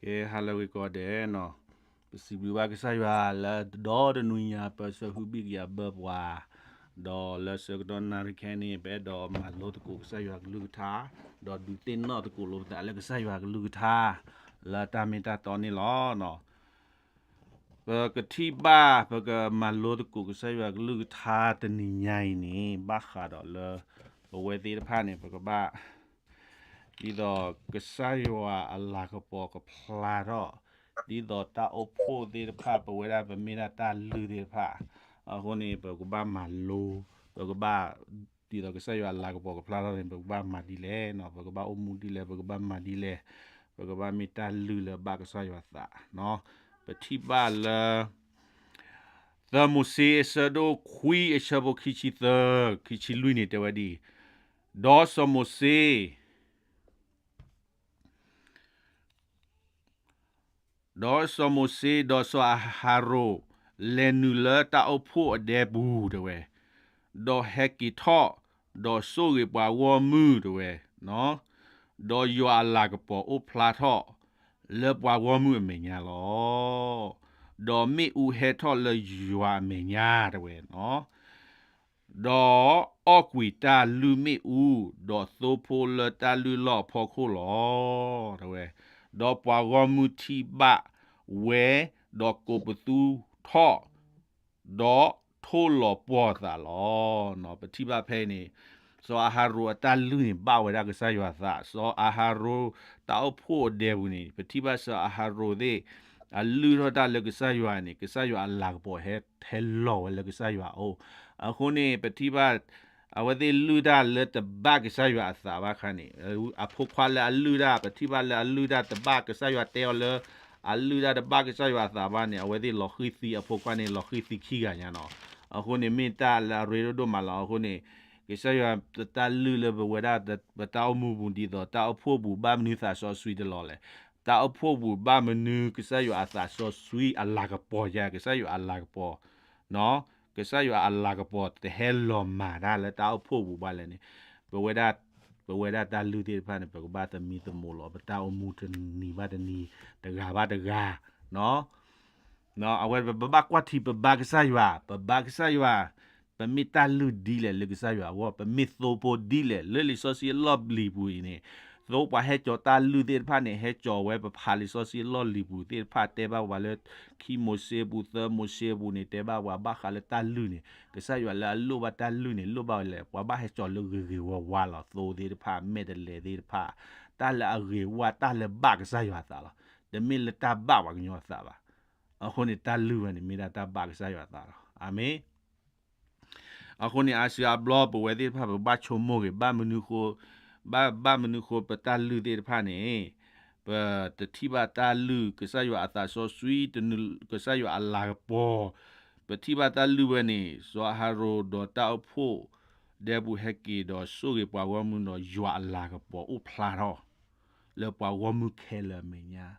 ကဲ ဟါလၢအဂ့ၤကိးဂၤဒဲးနီၤ, ပစံးဘျုးဘၣ်ကစၢ်ယွၤလၢဒီတနွံညါ ပဆၢဟုဘံၣ်ကယၤဘၢပှၤ, ဒီးလၢဆၢကတီၢ်နၣ်ရံၣ်ခဲအံၤန့ၣ် ပအဲၣ်ဒိးမၤလိသကိးကစၢ်ယွၤကလုၢ်ကထါ, ဒီးဒုးသ့ၣ်နီၣ်သကိးလိာ်ပသးလၢကစၢ်ယွၤကလုၢ်ကထါ လၢတၢ်မ့ၢ်တၢ်တီန့ၣ်လီၤ. ပကထံၣ်ဘၣ် ပကမၤလိသကိးကစၢ်ယွၤကလုၢ်ကထါတနံၤညါအံၤန့ၣ် ဘၣ်ဃးဒီးလၢ ပဝဲသ့ၣ်တဖၣ်န့ၣ် ပကဘၣ် ဒ်သိးကစၢ်ယွၤအလၤကပီၤကဖျါထီၣ်, ဒ်သိးတၢ်အိၣ်ဖှိၣ်သ့ၣ်တဖၣ် ပဝဲဒၣ်ပမ့ၢ်ဒၣ်တၢ်လုၢ်သ့ၣ်တဖၣ်, အဃိန့ၣ် ပကဘၣ်မၤလိ, ပကဘၣ် ဒ်သိးကစၢ်ယွၤအလၤကပီၤကဖျါထီၣ်န့ၣ် ပကဘၣ်မၤဒ်လဲၣ်နီၤ, ပကဘၣ်အိၣ်မူဒ်လဲၣ်, ပကဘၣ်မၤဒ်လဲၣ်, ပကဘၣ်မ့ၢ်တၢ်လုၢ်လၢဘၣ်ကစၢ်ယွၤသးနီၤ. ပထံၣ်ဘၣ်လၢ သၢမိၤၡ့အဆၢဒိၣ်ခွံအဆၢဖိခံဆံသၢ, ခံဆံလွံၢ်န့ၣ်တဲဝဲဒ်အံၤ, ဒီးစီၤမိၤၡ့ ဒီးစီၤမိၤၡ့ ဒီးစီၤအၤဟရိၣ် လဲၤနုာ်လၢတၢ်အိၣ်ဖှိၣ်အဒဲပူၤတဲဝဲ, ဒီးဟဲက့ၤထီၣ်, ဒီးဆိၣ်ဂ့ၤပှၤဂီၢ်မုၢ်တဲဝဲ, ဒီးယွၤအလၤကပီၤအိၣ်ဖျါထီၣ် လၢပှၤဂီၢ်မုၢ်အမဲာ်ညါလီၤ. ဒီးမ့ၣ်အူဟဲထီၣ်လၢယွၤအမဲာ်ညါတဲဝဲ, ဒီးအီၣ်ကွံာ်တၢ်လုၢ်မ့ၣ်အူ, ဒီးသိဖိလၢတၢ်လုၢ်လီၢ်အဖီခိၣ်လီၤတဲဝဲ, ဒီးပှၤဂီၢ်မုၢ်ထံၣ်ဘၣ်ဝဲ, ဒီးကိးပသူထီၣ်, ဒီးထိၣ်လီၤပှီၢ်သးလီၤ. ပထံၣ်ဘၣ်ဖဲအံၤန့ၣ် စီၤအၤဟရိၣ်အတၢ်လုၢ်န့ၣ် ဘၣ်ဝဲဒၣ်ကစၢ်ယွၤသး, စီၤအၤဟရိၣ်တၢ်အိၣ်ဖှိၣ်အဒဲပူၤန့ၣ် ပထံၣ်ဘၣ်စီၤအၤဟရိၣ်သ့ၣ် အလုၢ်ထီၣ်တၢ်လၢကစၢ်ယွၤန့ၣ် ကစၢ်ယွၤအလၤကပီၤဟဲ ဟဲလီၤဝဲလၢကစၢ်ယွၤအအိၣ်, အဃိန့ၣ် ပထံၣ်ဘၣ် အဝဲသ့ၣ်လုၢ်တၢ်လၢတဘၣ်ကစၢ်ယွၤအသးဘၣ်ခါန့ၣ်, အဖိခွါလၢအလုၢ်တၢ် ပထံၣ်ဘၣ်လၢအလုၢ်တၢ်တဘၣ်ကစၢ်ယွၤတဲအီၤလၢ အလုၢ်တၢ်တဘၣ်ကစၢ်ယွၤအသးဘၣ်န့ၣ် အဝဲသ့ၣ်လီၤဃံၢ်သံအဖိခွါန့ၣ် လီၤဃံၢ်သံခံဂၤညါနီၤ. အဃိန့ၣ်မ့ၢ်တၢ်လၢအရ့ဒိၣ်ဒိၣ်မးလီၤ. အဃိန့ၣ် ကစၢ်ယွၤတၢ်လုၢ်လၢပဝဲဒၣ်ပတၢ်အိၣ်မူပူၤဒ်သိး တၢ်အိၣ်ဖှိၣ်ပူၤဘၣ်မနုၤသးစီဆှံတလီၤလဲၣ်. တၢ်အိၣ်ဖှိၣ်ပူၤဘၣ်မနုၤကစၢ်ယွၤအသးစီဆှံအလၤကပီၤယၤ ကစၢ်ယွၤအလၤကပီၤ ကစၢ်ယွၤအလၤကပီၤတဟဲလီၤမၤတၢ်လၢတၢ်အိၣ်ဖှိၣ်ပူၤဘၣ်လဲၣ်န့ၣ်, ပဝဲဒၣ် ပဝဲဒၣ်တၢ်လုၢ်သ့ၣ်တဖၣ်န့ၣ် ပကဘၣ်သမံသမိးလီၤ. ပတၢ်အိၣ်မူတနံၤဘၣ်တနံၤ တဂၤဘၣ်တဂၤ အဝဲပဘၣ်ကွၢ်ထံပဘါကစၢ်ယွၤ, ပဘါကစၢ်ယွၤ, ပမ့ၢ်တၢ်လုၢ်ဒ်လဲၣ်လၢကစၢ်ယွၤအဂီၢ်, ပမ့ၢ်သိဖိဒ်လဲၣ် လၢလံာ်စီဆှံအလီၢ်လံၤပူၤအံၤန့ၣ်, သိပှၤဟဲကၠီၤတၢ်လုၢ်သ့ၣ်တဖၣ်န့ၣ် ဟဲကၠီၤဝဲပဖးလံာ်စီဆှံအလီၢ်လံၤပူၤသ့ၣ်တဖၣ်တဲဘၣ်ပှၤလၢ ခံမိၤၡ့ပူၤ သၢမိၤၡ့ပူၤန့ၣ် တဲဘၣ်ပှၤဘၣ်ဃးလၢတၢ်လုၢ်န့ၣ်, ကစၢ်ယွၤလၢအလိၣ်ဘၣ်တၢ်လုၢ်န့ၣ် လိၣ်ဘၣ်ဝဲလဲၣ်, ပှၤဘၣ်ဟဲကၠီၤလၢဂ့ၤဂ့ၤဝါဝါလီၤ. သိသ့ၣ်တဖၣ် မဲာ်တလဲၤသ့ၣ်တဖၣ်, တၢ်လၢအဂ့ၤဝါ တၢ်လၢဘၣ်ကစၢ်ယွၤအသးလီၤ. တမ့ၢ်လၢတၢ်ဘၣ်ပှၤကညီအသးဘၣ်. အဃိန့ၣ် တၢ်လုၢ်ဝဲန့ၣ် မ့ၢ်ဒၣ်တၢ်ဘၣ်ကစၢ်ယွၤအသးလီၤ. အၤမ့ၣ်. အဃိန့ၣ် အါစုအါဘျီပဝဲသ့ၣ်တဖၣ် ပဘၣ်ဆိကမိၣ်ဂ့ၤ ဘၣ်မနုၤဃိ, ဘၣ်, ဘၣ်မနုၤဃိပတၢ်လုၢ်သ့ၣ်တဖၣ်န့ၣ် ပတထံၣ်ဘၣ်တၢ်လုၢ် ကစၢ်ယွၤအသးစီဆှံ တနုာ် ကစၢ်ယွၤအလၤကပီၤ, ပထံၣ်ဘၣ်တၢ်လုၢ်ဝဲန့ၣ် စီၤအၤဟရိၣ်ဒီးတၢ်အိၣ်ဖှိၣ်ဒဲပူၤဟဲက့ၤဒီးဆိၣ်ဂ့ၤပှၤဂီၢ်မုၢ်ဒီးယွၤအလၤကပီၤအိၣ်ဖျါထီၣ် လၢပှၤဂီၢ်မုၢ်ခဲလၢာ်အမဲာ်ညါ,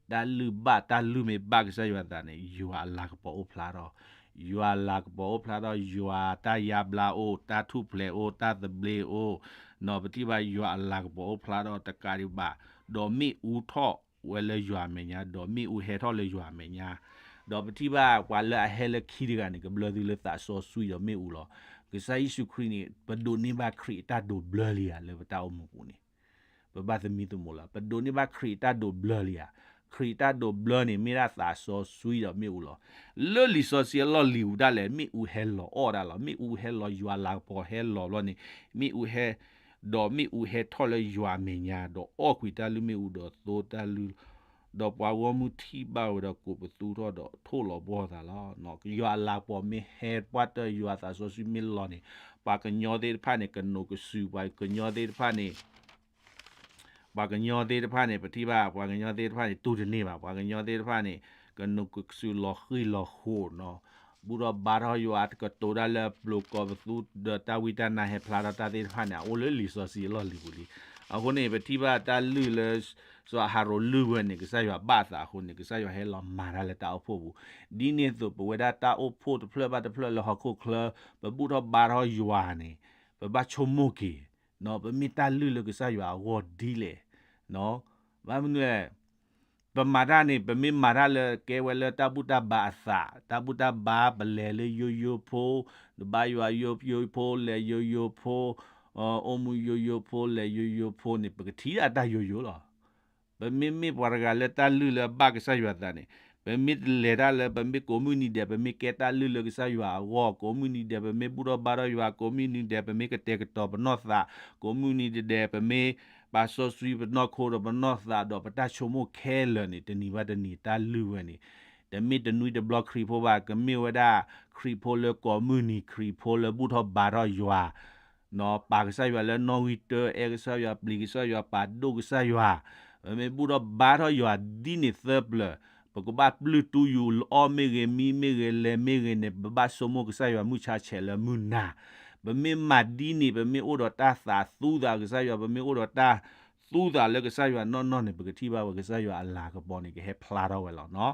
တၢ်လုၢ်ဘၣ် တၢ်လုၢ်မ့ၢ်ဘၣ်ကစၢ်ယွၤအသးန့ၣ် ယွၤအလၤကပီၤအိၣ်ဖျါထီၣ်, ယွၤအလၤကပီၤအိၣ်ဖျါထီၣ် ယွၤတၢ်ယါဘျါအိၣ် တၢ်ထူၣ်ဖျဲးအိၣ် တၢ်သဘျ့အိၣ်, နီၢ်ပထံၣ်ဘၣ်ယွၤအလၤကပီၤအိၣ်ဖျါထီၣ်တကးဒံးဘၣ်, ဒီးမ့ၣ်အူထီၣ်ဝဲလၢယွၤအမဲာ်ညါ, ဒီးမ့ၣ်အူဟဲထီၣ်လၢယွၤအမဲာ်ညါ, ဒီးပထံၣ်ဘၣ်ပှၤလၢအဟဲလၢခံတဂၤန့ၣ် ကဘျၢသုလၢသးစီဆှံဒီးမ့ၣ်အူလီၤ. ကစၢ်ယ့ၣ်ၡူးခရံာ်န့ၣ် ပဒိးန့ၢ်ဘၣ်ခရံာ်အတၢ်ဒိးဘျၢလံဧါ လၢပတၢ်အိၣ်မူပူၤန့ၣ် ပဘၣ်သမံသမိးလီၤ. ပဒိးန့ၢ်ဘၣ်ခရံာ်အတၢ်ဒိးဘျၢလံဧါ, ခရံာ်အတၢ်ဒိးဘျၢန့ၣ် မ့ၢ်ဒၣ်သးစီဆှံဒီးမ့ၣ်အူလီၤ. လၢလံာ်စီဆှံအလီၢ်လံၤပူၤဒၣ်လဲာ် မ့ၣ်အူဟဲလီၤအီၣ်ဒၣ်လီၤ, မ့ၣ်အူဟဲလီၤ ယွၤအလၤကပီၤဟဲလီၤဘျီန့ၣ်, မ့ၣ်အူဟဲ, ဒီးမ့ၣ်အူဟဲထီၣ်လၢယွၤအမဲာ်ညါ, ဒီးအီၣ်ကွံာ်တၢ်လုၢ်မ့ၣ်အူဒီးသိတၢ်လုၢ် ဒီးပှၤဂီၢ်မုၢ်ထံၣ်ဘၣ်ဝဲဒီးကိးပသူထီၣ်ဒီးထိၣ်လီၤဘှီၢ်သးလီၤ. ယွၤအလၤကပီၤမ့ၢ်ဟဲပှၢ်တၢၢ် ယွၤသးစီဆှံမ့ၢ်လီၤန့ၣ်, ပှၤကညီသ့ၣ်တဖၣ်န့ၣ် ကနိးကစုာ်, ပှၤကညီသ့ၣ်တဖၣ်န့ၣ် ပှၤကညီသ့ၣ်တဖၣ်န့ၣ် ပထံၣ်ဘၣ် ပှၤကညီသ့ၣ်တဖၣ်န့ၣ် တူၢ်တန့ၢ်ဘၣ်, ပှၤကညီသ့ၣ်တဖၣ်န့ၣ် ကနိးကစုာ်လီၤဃံၤလီၤဃိးနီၤ, ဘူၣ်ထီၣ်ဘါထီၣ်ယွၤ ကတိၤတၢ်လၢအပျိၤကိးပသူ ဒီးတၢ်ဝံတၢ်နါဟဲဖျါထီၣ်တၢ်သ့ၣ်တဖၣ်န့ၣ် အအိၣ်လၢလံာ်စီဆှံအလီၢ်လံၤပူၤလံ. အဃိန့ၣ် ပထံၣ်ဘၣ်တၢ်လုၢ်လၢ စီၤအၤဟရိၣ်လုၢ်ဝဲန့ၣ် ကစၢ်ယွၤဘၣ်သးအဃိန့ၣ် ကစၢ်ယွၤဟဲလီၤမၤတၢ်လၢတၢ်အိၣ်ဖှိၣ်ပူၤ, ဒ်န့ၣ်အသိး ပဝဲဒၣ်တၢ်အိၣ်ဖှိၣ်တဖျၢၣ်ဘၣ်တဖျၢၣ်လၢဟီၣ်ခိၣ်ချၢ ပဘူၣ်ထီၣ်ဘါထီၣ်ယွၤန့ၣ် ပဘၣ်ဆိကမိၣ်က့ၤ, ပမ့ၢ်တၢ်လုၢ်လၢကစၢ်ယွၤအဂီၢ်ဒ်လဲၣ်, ဘၣ်မနုၤလဲၣ်, ပမၤတၢ်န့ၣ် ပမ့ၢ်မၤတၢ်လၢကဲဝဲလၢတၢ်ဘူၣ်တၢ်ဘါအသး, တၢ်ဘူၣ်တၢ်ဘါ ပလဲၤလၢယိယိဖိ, ဘါယွၤယိယိဖိ, လဲၤယိယိဖိ, အိၣ်မူယိယိဖိ, လဲၤယိယိဖိန့ၣ် ပကထံၣ်ဒၣ်တၢ်ယိယိလီၤ. ပမ့မ့ၢ်ပှၤတဂၤလၢတၢ်လုၢ်လၢအဘၣ်ကစၢ်ယွၤအသးန့ၣ်, ပမ့ၢ်တလဲၤတၢ်လၢ ပမ့ၢ်ကိးမုၢ်နံၤဒဲး ပမ့ၢ်ကဲတၢ်လုၢ်လၢကစၢ်ယွၤအဂီၢ်, ကိးမုၢ်နံၤဒဲး ပမ့ၢ်ဘူၣ်ထီၣ်ဘါထီၣ်ယွၤ, ကိးမုၢ်နံၤဒဲး ပမ့ၢ်ကတဲာ်ကတီၤပနီၢ်သး, ကိးမုၢ်နံၤဒဲး ပမ့ၢ်ပာ်စီဆှံပနီၢ်ခိဒီးပနီၢ်သးဒီး ပတၢ်ဆိကမိၣ်ခဲလၢာ်န့ၣ် တနံၤဘၣ်တနံၤတၢ်လုၢ်ဝဲန့ၣ်, တမ့ၢ်တနွံတဘျီခရံာ်ဖိဘၣ်, ကမ့ၢ်ဝဲဒၣ်ခရံာ်ဖိလၢကိးမုၢ်နံၤ, ခရံာ်ဖိလၢဘူၣ်ထီၣ်ဘါထီၣ်ယွၤ ပာ်ကစၢ်ယွၤလၢနီၣ်ဂံၢ်တၢ, အဲၣ်ကစၢ်ယွၤ, ပျံၤကစၢ်ယွၤ, ပာ်ဒိၣ်ကစၢ်ယွၤ, ပမ့ၢ်ဘူၣ်ထီၣ်ဘါထီၣ်ယွၤဒ်န့ၣ်သၢပျၢၤ, ပကဘၣ်ပျုၢ်တူၢ်ယူၤ အီၣ်မ့ၢ်ဂ့ၤ, မံမ့ၢ်ဂ့ၤ, လဲၤမ့ၢ်ဂ့ၤန့ၣ် ပဘၣ်ဆိကမိၣ်ကစၢ်ယွၤမုၢ်ဆါဆဲးလၢမုၢ်နၤ, ပမ့ၢ်မၤဒ်န့ၣ် ပမ့ၢ်အိၣ်ဒီးတၢ်သးသူသးကစၢ်ယွၤ, ပမ့ၢ်အိၣ်ဒီးတၢ်သူသးလၢကစၢ်ယွၤနီၢ်နီၢ်န့ၣ် ပကထံၣ်ဘၣ်ဝဲကစၢ်ယွၤအလၤကပီၤန့ၣ် ကဟဲဖျါထီၣ်ဝဲလီၤနီၤ.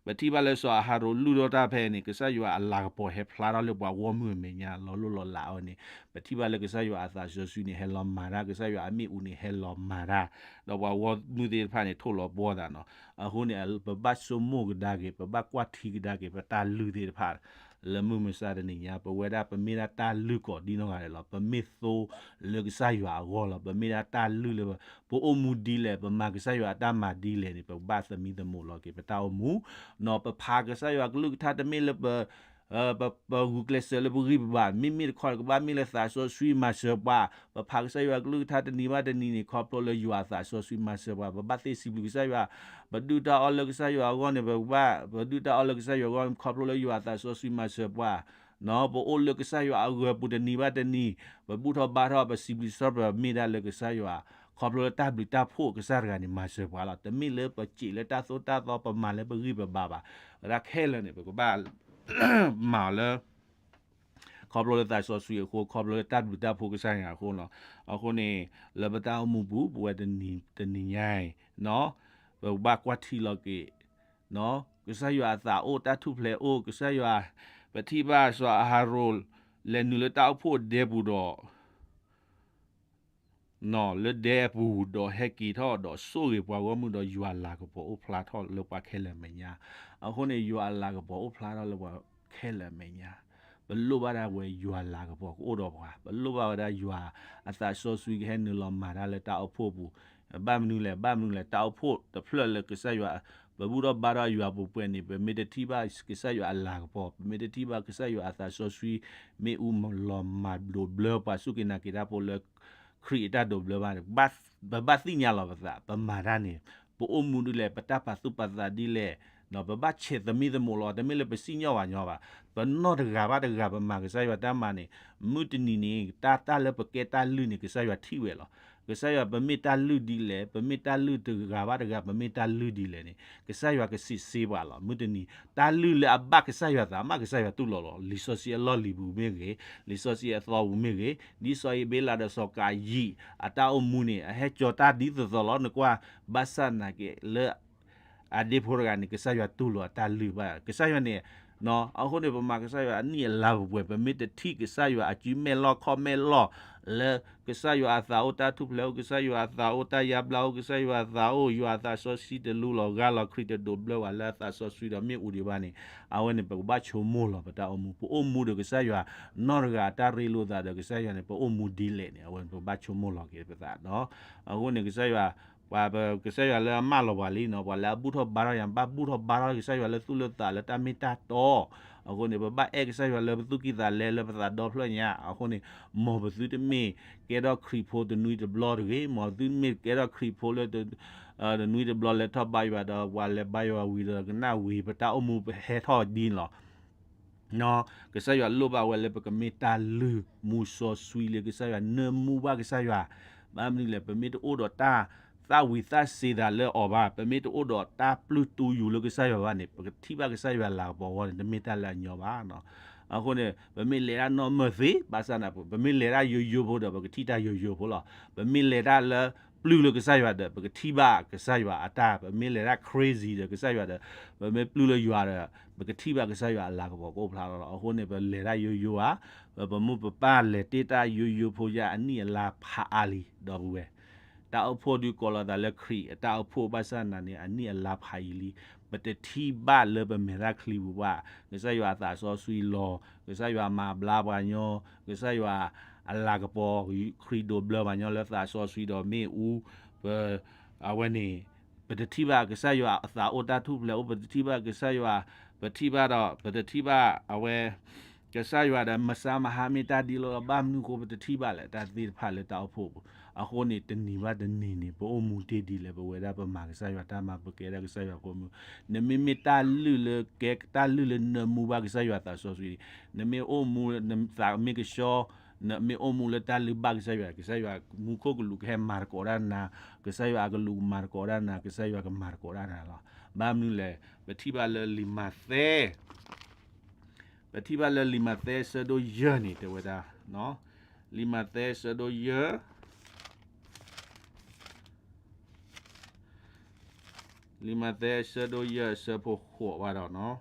ပထံၣ်ဘၣ်လၢစီၤအၤဟရိၣ်လုၢ်ထီၣ်တၢ်ဖဲန့ၣ် ကစၢ်ယွၤအလၤကပီၤဟဲဖျါထီၣ်လၢပှၤဂီၢ်မုၢ်အမဲာ်ညါ လီၤလိၢ်လီၤလးအီၤန့ၣ်, ပထံၣ်ဘၣ်လၢကစၢ်ယွၤအသးစီဆှံန့ၣ် ဟဲလီၤမၤတၢ်, ကစၢ်ယွၤအမ့ၣ်အူန့ၣ် ဟဲလီၤမၤတၢ်, ဒီးပှၤဂီၢ်မုၢ်သ့ၣ်တဖၣ်န့ၣ် ထိၣ်လီၤဘှီသးနီၤ. အဃိန့ၣ် ပဘၣ်ဆိကမိၣ်ကဒါက့ၤ, ပဘၣ်ကွၢ်ထံကဒါက့ၤ ပတၢ်လုၢ်သ့ၣ်တဖၣ် လၢမုၢ်မဆါတနံၤညါ ပဝဲဒၣ်ပမ့ၢ်ဒၣ်တၢ်လုၢ်ကိာ်ဒ်နီၢ်ဂၤဒဲးလီၤ. ပမ့ၢ်သိလၢကစၢ်ယွၤအဂီၢ်လီၤ. ပမ့ၢ်ဒၣ်တၢ်လုၢ်လၢ ပအိၣ်မူဒ်လဲၣ်, ပမၤကစၢ်ယွၤအတၢ်မၤဒ်လဲၣ်န့ၣ် ပကဘၣ်သမံသမိးလီၤက့ၤပတၢ်အိၣ်မူနီၤ. ပဖးကစၢ်ယွၤကလုၢ်ကထါတမ့ၢ်လၢ ပဂုာ်ကျဲးစၢးလၢပဂံၢ်ပဘါ, မ့မ့ၢ်တခီန့ၣ် ကဘၣ်မ့ၢ်လၢသးစီဆှံမၤစၢၤပှၤ, ပဖးကစၢ်ယွၤကလုၢ်ကထါတနံၤဘၣ်တနံၤန့ၣ် ခီဖျိလၢယွၤအသးစီဆှံမၤစၢၤပှၤ, ပဘၣ်သ့စံးဘျုးကစၢ်ယွၤ, ပဒုၣ်တၢ်အီၣ်လၢကစၢ်ယွၤအဂီၢ်န့ၣ် ပကဘၣ်, ပဒုၣ်တၢ်အီၣ်လၢကစၢ်ယွၤအဂီၢ် ခီဖျိလၢယွၤအသးစီဆှံမၤစၢၤပှၤ ပအိၣ်လၢကစၢ်ယွၤအဂၢၤပူၤတနံၤဘၣ်တနံၤ, ပဘူၣ်ထီၣ်ဘါထီၣ် ပစံးဘျုးစံးဖှိၣ် ပမ့ၢ်ဒၣ်လၢကစၢ်ယွၤ, ခီဖျိလၢတၢ်ဘျုးတၢ်ဖှိၣ်ကစၢ်တဂၤန့ၣ် မၤစၢၤပှၤလီၤ. တမ့ၢ်လၢပစံးလၢတၢ်သိၣ်တၢ်သီ ပမၤလၢပဂံၢ်ပဘါဘၣ်. ဝဲဒၣ်ခဲလၢာ်န့ၣ် ပကဘၣ်မၤအီၤလၢ ခီဖျိလၢသးစီဆှံအဃိ, ခီဖျိလၢတၢ်ဘျုးတၢ်ဖှိၣ်ကစၢ်ယွၤအဃိလီၤ. အဃိန့ၣ် လၢပတၢ်အိၣ်မူပူၤ ပဝဲတနံၤညါအံၤ ပကဘၣ်ကွၢ်ထံလီၤက့ၤ ကစၢ်ယွၤအသးအိၣ် တၢ်ထူၣ်ဖျဲးအိၣ် ကစၢ်ယွၤ, ပထံၣ်ဘၣ်စီၤအၤဟရိၣ် လဲၤနုာ်လၢတၢ်အိၣ်ဖှိၣ်ဒဲပူၤဒီး လၢဒဲအပူၤဒီးဟဲက့ၤထီၣ်ဒီးဆိၣ်ဂ့ၤပှၤဂီၢ်မုၢ်ဒီး ယွၤအလၤကပီၤအိၣ်ဖျါထီၣ်လၢပှၤခဲလၢာ်အမဲာ်ညါ. အဃိန့ၣ် ယွၤအလၤကပီၤအိၣ်ဖျါထီၣ်လၢပှၤခဲလၢာ်အမဲာ်ညါ, ပလိၣ်ဘၣ်ဒၣ်ဝဲယွၤအလၤကပီၤကအိၣ်ဒီးပှၤ, ပလိၣ်ဘၣ်ဝဲဒၣ်ယွၤအသးစီဆှံကဟဲနုာ်လီၤမၤတၢ်လၢတၢ်အိၣ်ဖှိၣ်ပူၤ. ဘၣ်မနုၤလဲၣ်, ဘၣ်မနုၤလဲၣ်, တၢ်အိၣ်ဖှိၣ်တဖျၢၣ်လၢကစၢ်ယွၤ ပဘူၣ်ထီၣ်ဘါထီၣ်ယွၤပူၤပှဲၤန့ၣ် ပမ့ၢ်တထံၣ်ဘၣ်ကစၢ်ယွၤအလၤကပီၤ, ပမ့ၢ်တထံၣ်ဘၣ်ကစၢ်ယွၤအသးစီဆှံ မ့ၣ်အူလီၤမၤဒိးဘျၢပှၤ စူၢ်က့ၤနာ်က့ၤတၢ်ဖိလၢ ခရံာ်အတၢ်ဒိးဘျၢဘၣ်န့ၣ်, ပဘၣ်သ့ၣ်ညါလီၤပသး, ပမၤတၢ်န့ၣ် ပအိၣ်မူဒ်လဲၣ်, ပတၢ်ပာ်သူၣ်ပာ်သးဒ်လဲၣ်, ပဘၣ်ဆဲးသမံသမိးလီၤ. တမ့ၢ်လၢပစံၣ်ညီၣ်ပှၤညီဘၣ်, ပနီၢ်တဂၤဘၣ်တဂၤ ပမၤကစၢ်ယွၤတၢ်မၤန့ၣ် မုၢ်တနံၤန့ၣ် တၢ်တၢ်လၢပကဲတၢ်လုၢ်န့ၣ် ကစၢ်ယွၤထံၣ်ဝဲလီၤ. ကစၢ်ယွၤ ပမ့ၢ်တၢ်လုၢ်ဒ်လဲၣ်, ပမ့ၢ်တၢ်လုၢ်တဂၤဘၣ်တဂၤ ပမ့ၢ်တၢ်လုၢ်ဒ်လဲၣ်န့ၣ် ကစၢ်ယွၤကစံးစ့ပှၤလီၤ. မုၢ်တနံၤ တၢ်လုၢ်လၢအဘၣ်ကစၢ်ယွၤသး မ့ၢ်ကစၢ်ယွၤတူၢ်လိာ်လီၤ. လံာ်စီဆှံအလီၢ်လံၤပူၤမ့ၢ်ဂ့ၤ, လံာ်စီဆှံအသီပူၤမ့ၢ်ဂ့ၤ, ဒ်စီၤအ့ဘ့လးဒီးစီၤကၤယံၣ် အတၢ်အိၣ်မူန့ၣ် အဟဲကၠီၤတၢ်ဒ်သိးသိးလီၤ. နကွၢ် ဘၣ်ဆၣ်နာ်က့ လၢ အဒ့ဖိတဂၤန့ၣ် ကစၢ်ယွၤတူၢ်လိာ်အတၢ်လုၢ်ဘၣ်. ကစၢ်ယွၤန့ၣ် အဃိန့ၣ် ပမၤကစၢ်ယွၤအနံၣ်အလါပူၤပှဲၤ ပမ့ၢ်တထံၣ်ကစၢ်ယွၤအစုမဲာ်လီၢ်ခီၣ်မဲာ်လီၢ် လၢကစၢ်ယွၤအသးအိၣ် တၢ်ထူၣ်ဖျဲးအိၣ် ကစၢ်ယွၤအသးအိၣ် တၢ်ယါဘျါအိၣ် ကစၢ်ယွၤအသးအိၣ် ယွၤအသးစီဆှံတလူလီၤဂာ်လီၤ ခရံာ်တဒိးဘျၢပှၤလၢအသးစီဆှံဒီးမ့ၣ်အူဒံးဘၣ်န့ၣ် အဝဲန့ၣ် ပကဘၣ်ဆိကမိၣ်လီၤ ပတၢ်အိၣ်မူ ပအိၣ်မူဒီးကစၢ်ယွၤ နီၢ်တဂၤအတၢ်ရ့လိာ်သးဒီးကစၢ်ယွၤန့ၣ် ပအိၣ်မူဒ်လဲၣ်န့ၣ် အဝဲန့ၣ် ပကဘၣ်ဆိကမိၣ်လီၤက့ၤပသးနီၤ. အဃိန့ၣ် ကစၢ်ယွၤ ပှၤ ကစၢ်ယွၤလၢအမၢလီၤပှၤလံနီၤ ပှၤလၢအဘူၣ်ထီၣ်ဘါထီၣ်ယၤ ဘၣ်ဘူၣ်ထီၣ်ဘါထီၣ်ကစၢ်ယွၤလၢသူၣ်လၢသးလၢတၢ်မ့ၢ်တၢ်တီ အဃိန့ၣ် ပဘၣ်အဲၣ်ကစၢ်ယွၤလၢပသူၣ်ကံၢ်သးလဲလၢပသးဒီဖျၢၣ်ညါ အဃိန့ၣ် မ်ပသုတမ့ၢ်ကဲထီၣ်ခရံာ်ဖိတနွံတဘျီတဂ့ၤ, မ်သုမ့ၢ်ကဲထီၣ်ခရံာ်ဖိလၢ တနွံတဘျီလဲၤထီၣ်ဘါယွၤဒီး ပှၤလဲၤဘါယွၤဝံၤဒီးကနၣ်ဝံၤ ပတၢ်အိၣ်မူပဟဲထီၣ်ဒ်န့ၣ်လီၤ. ကစၢ်ယွၤလိၣ်ဘၣ်ဝဲလၢပကမ့ၢ်တၢ်လုၢ်မူစီဆှံလၢကစၢ်ယွၤ နၢမူဘၣ်ကစၢ်ယွၤ, ဘၣ်မနုၤလဲၣ် ပမ့ၢ်တအိၣ်ဒီးတၢ်သၣ်ဝံၤသၣ်စ့ၤသးလၢအီၤဘၣ်, ပမ့ၢ်တအိၣ်ဒီးတၢ်ပျုၢ်တူၢ်ယူၤလၢကစၢ်ယွၤဘၣ်န့ၣ် ပကထံၣ်ဘၣ်ကစၢ်ယွၤလၤကပီၤအဂီၢ်န့ၣ် တမ့ၢ်တၢ်လၢအညီဘၣ်. အဃိန့ၣ် ပမ့ၢ်လဲၤတၢ်နီၢ်မၢၢ်သ့ ဘၣ်ဆၣ်န့ၣ် ပမ့ၢ်လဲၤတၢ်ယိယိဖိဒီး ပကထံၣ်တၢ်ယိယိဖိလီၤ. ပမ့ၢ်လဲၤတၢ်လၢပျုၢ်လၢကစၢ်ယွၤဒီး ပကထံၣ်ဘၣ်ကစၢ်ယွၤအတၢ်, ပမ့ၢ်လဲၤတၢ် crazy ဒီးကစၢ်ယွၤဒီး ပမ့ၢ်ပျုၢ်လၢယွၤဒီး ပကထံၣ်ဘၣ်ကစၢ်ယွၤအလၤကပီၤကအိၣ်ဖျါလီၤ. အဃိန့ၣ် ပလဲၤတၢ်ယိယိဧါ, ပမိၢ်ပပၢ်လဲၤတ့ၢ်တၢ်ယိယိဖိယါ အနံၣ်အလါဖးအါလံ ဒီပုၢ်ဝဲၢ် တၢ်အိၣ်ဖှိၣ်ဒုးကိးလီၤသးလၢခရံာ်အတၢ်အိၣ်ဖှိၣ်ဘၣ်ဆၣ်သနာ်က့န့ၣ် အနံၣ်အလါဖးယံာ်လံ. ပတထံၣ်ဘၣ်လၢပမဲာ်ချံပူၤဘၣ် ကစၢ်ယွၤအသးစီဆှံလီၤ, ကစၢ်ယွၤမၤဘျါပှၤညီ, ကစၢ်ယွၤအလၤကပီၤ ခရံာ်ဒိးဘျၢပှၤညီလၢသးစီဆှံဒီးမ့ၣ်အူ, ပ အဝဲန့ၣ် ပတထံၣ်ဘၣ်ကစၢ်ယွၤအသးအိၣ် တၢ်ထူၣ်ဖျဲးအိၣ်, ပတထံၣ်ဘၣ်ကစၢ်ယွၤ, ပထံၣ်ဘၣ်ဒီး ပတထံၣ်ဘၣ်အဝဲ ကစၢ်ယွၤဒီး မဆါမဟါမ့ၢ်တၢ်ဒ်လဲၣ်လီၤ. ဘၣ်မနုၤအဃိ ပတထံၣ်ဘၣ်လဲၣ် တၢ်သ့ၣ်တဖၣ်လၢတၢ်အိၣ်ဖှိၣ်ပူၤ. အဃိန့ၣ် တနံၤဘၣ်တနံၤန့ၣ် ပအိၣ်မူတ့ၢ်ဒ်လဲၣ်, ပဝဲဒၣ်ပမၤကစၢ်ယွၤတၢ်မၤ ပကဲဒၣ်ကစၢ်ယွၤဖိမုၣ်, နမ့မ့ၢ်တၢ်လုၢ်လၢကဲ တၢ်လုၢ်လၢနၢမူဘၣ်ကစၢ်ယွၤသးစီဆှံ, နမ့ၢ်အိၣ်မူ နသးမ့ၢ်ကဆှီ, နမ့ၢ်အိၣ်မူလၢတၢ်လုၢ်ဘၣ်ကစၢ်ယွၤ, ကစၢ်ယွၤမူခိၣ်ကလူးကဟဲမၤသကိးဒၣ်နၤ, ကစၢ်ယွၤအကလူးကမၤသကိးဒၣ်နၤ, ကစၢ်ယွၤကမၤသကိးဒၣ်နၤလီၤ. ဘၣ်မနုၤလဲၣ်, ပထံၣ်ဘၣ်လၢလံာ်မးသဲ ပထံၣ်ဘၣ်လၢလံာ်မးသဲဆၢဒိၣ်ယဲၢ်န့ၣ် တဲဝဲဒၣ်, လံာ်မးသဲဆၢဒိၣ်ယဲၢ်, လံာ်မးသဲဆၢဒိၣ်ယဲၢ်အဆၢဖိဃိးဘၣ်ဒီး, လံာ်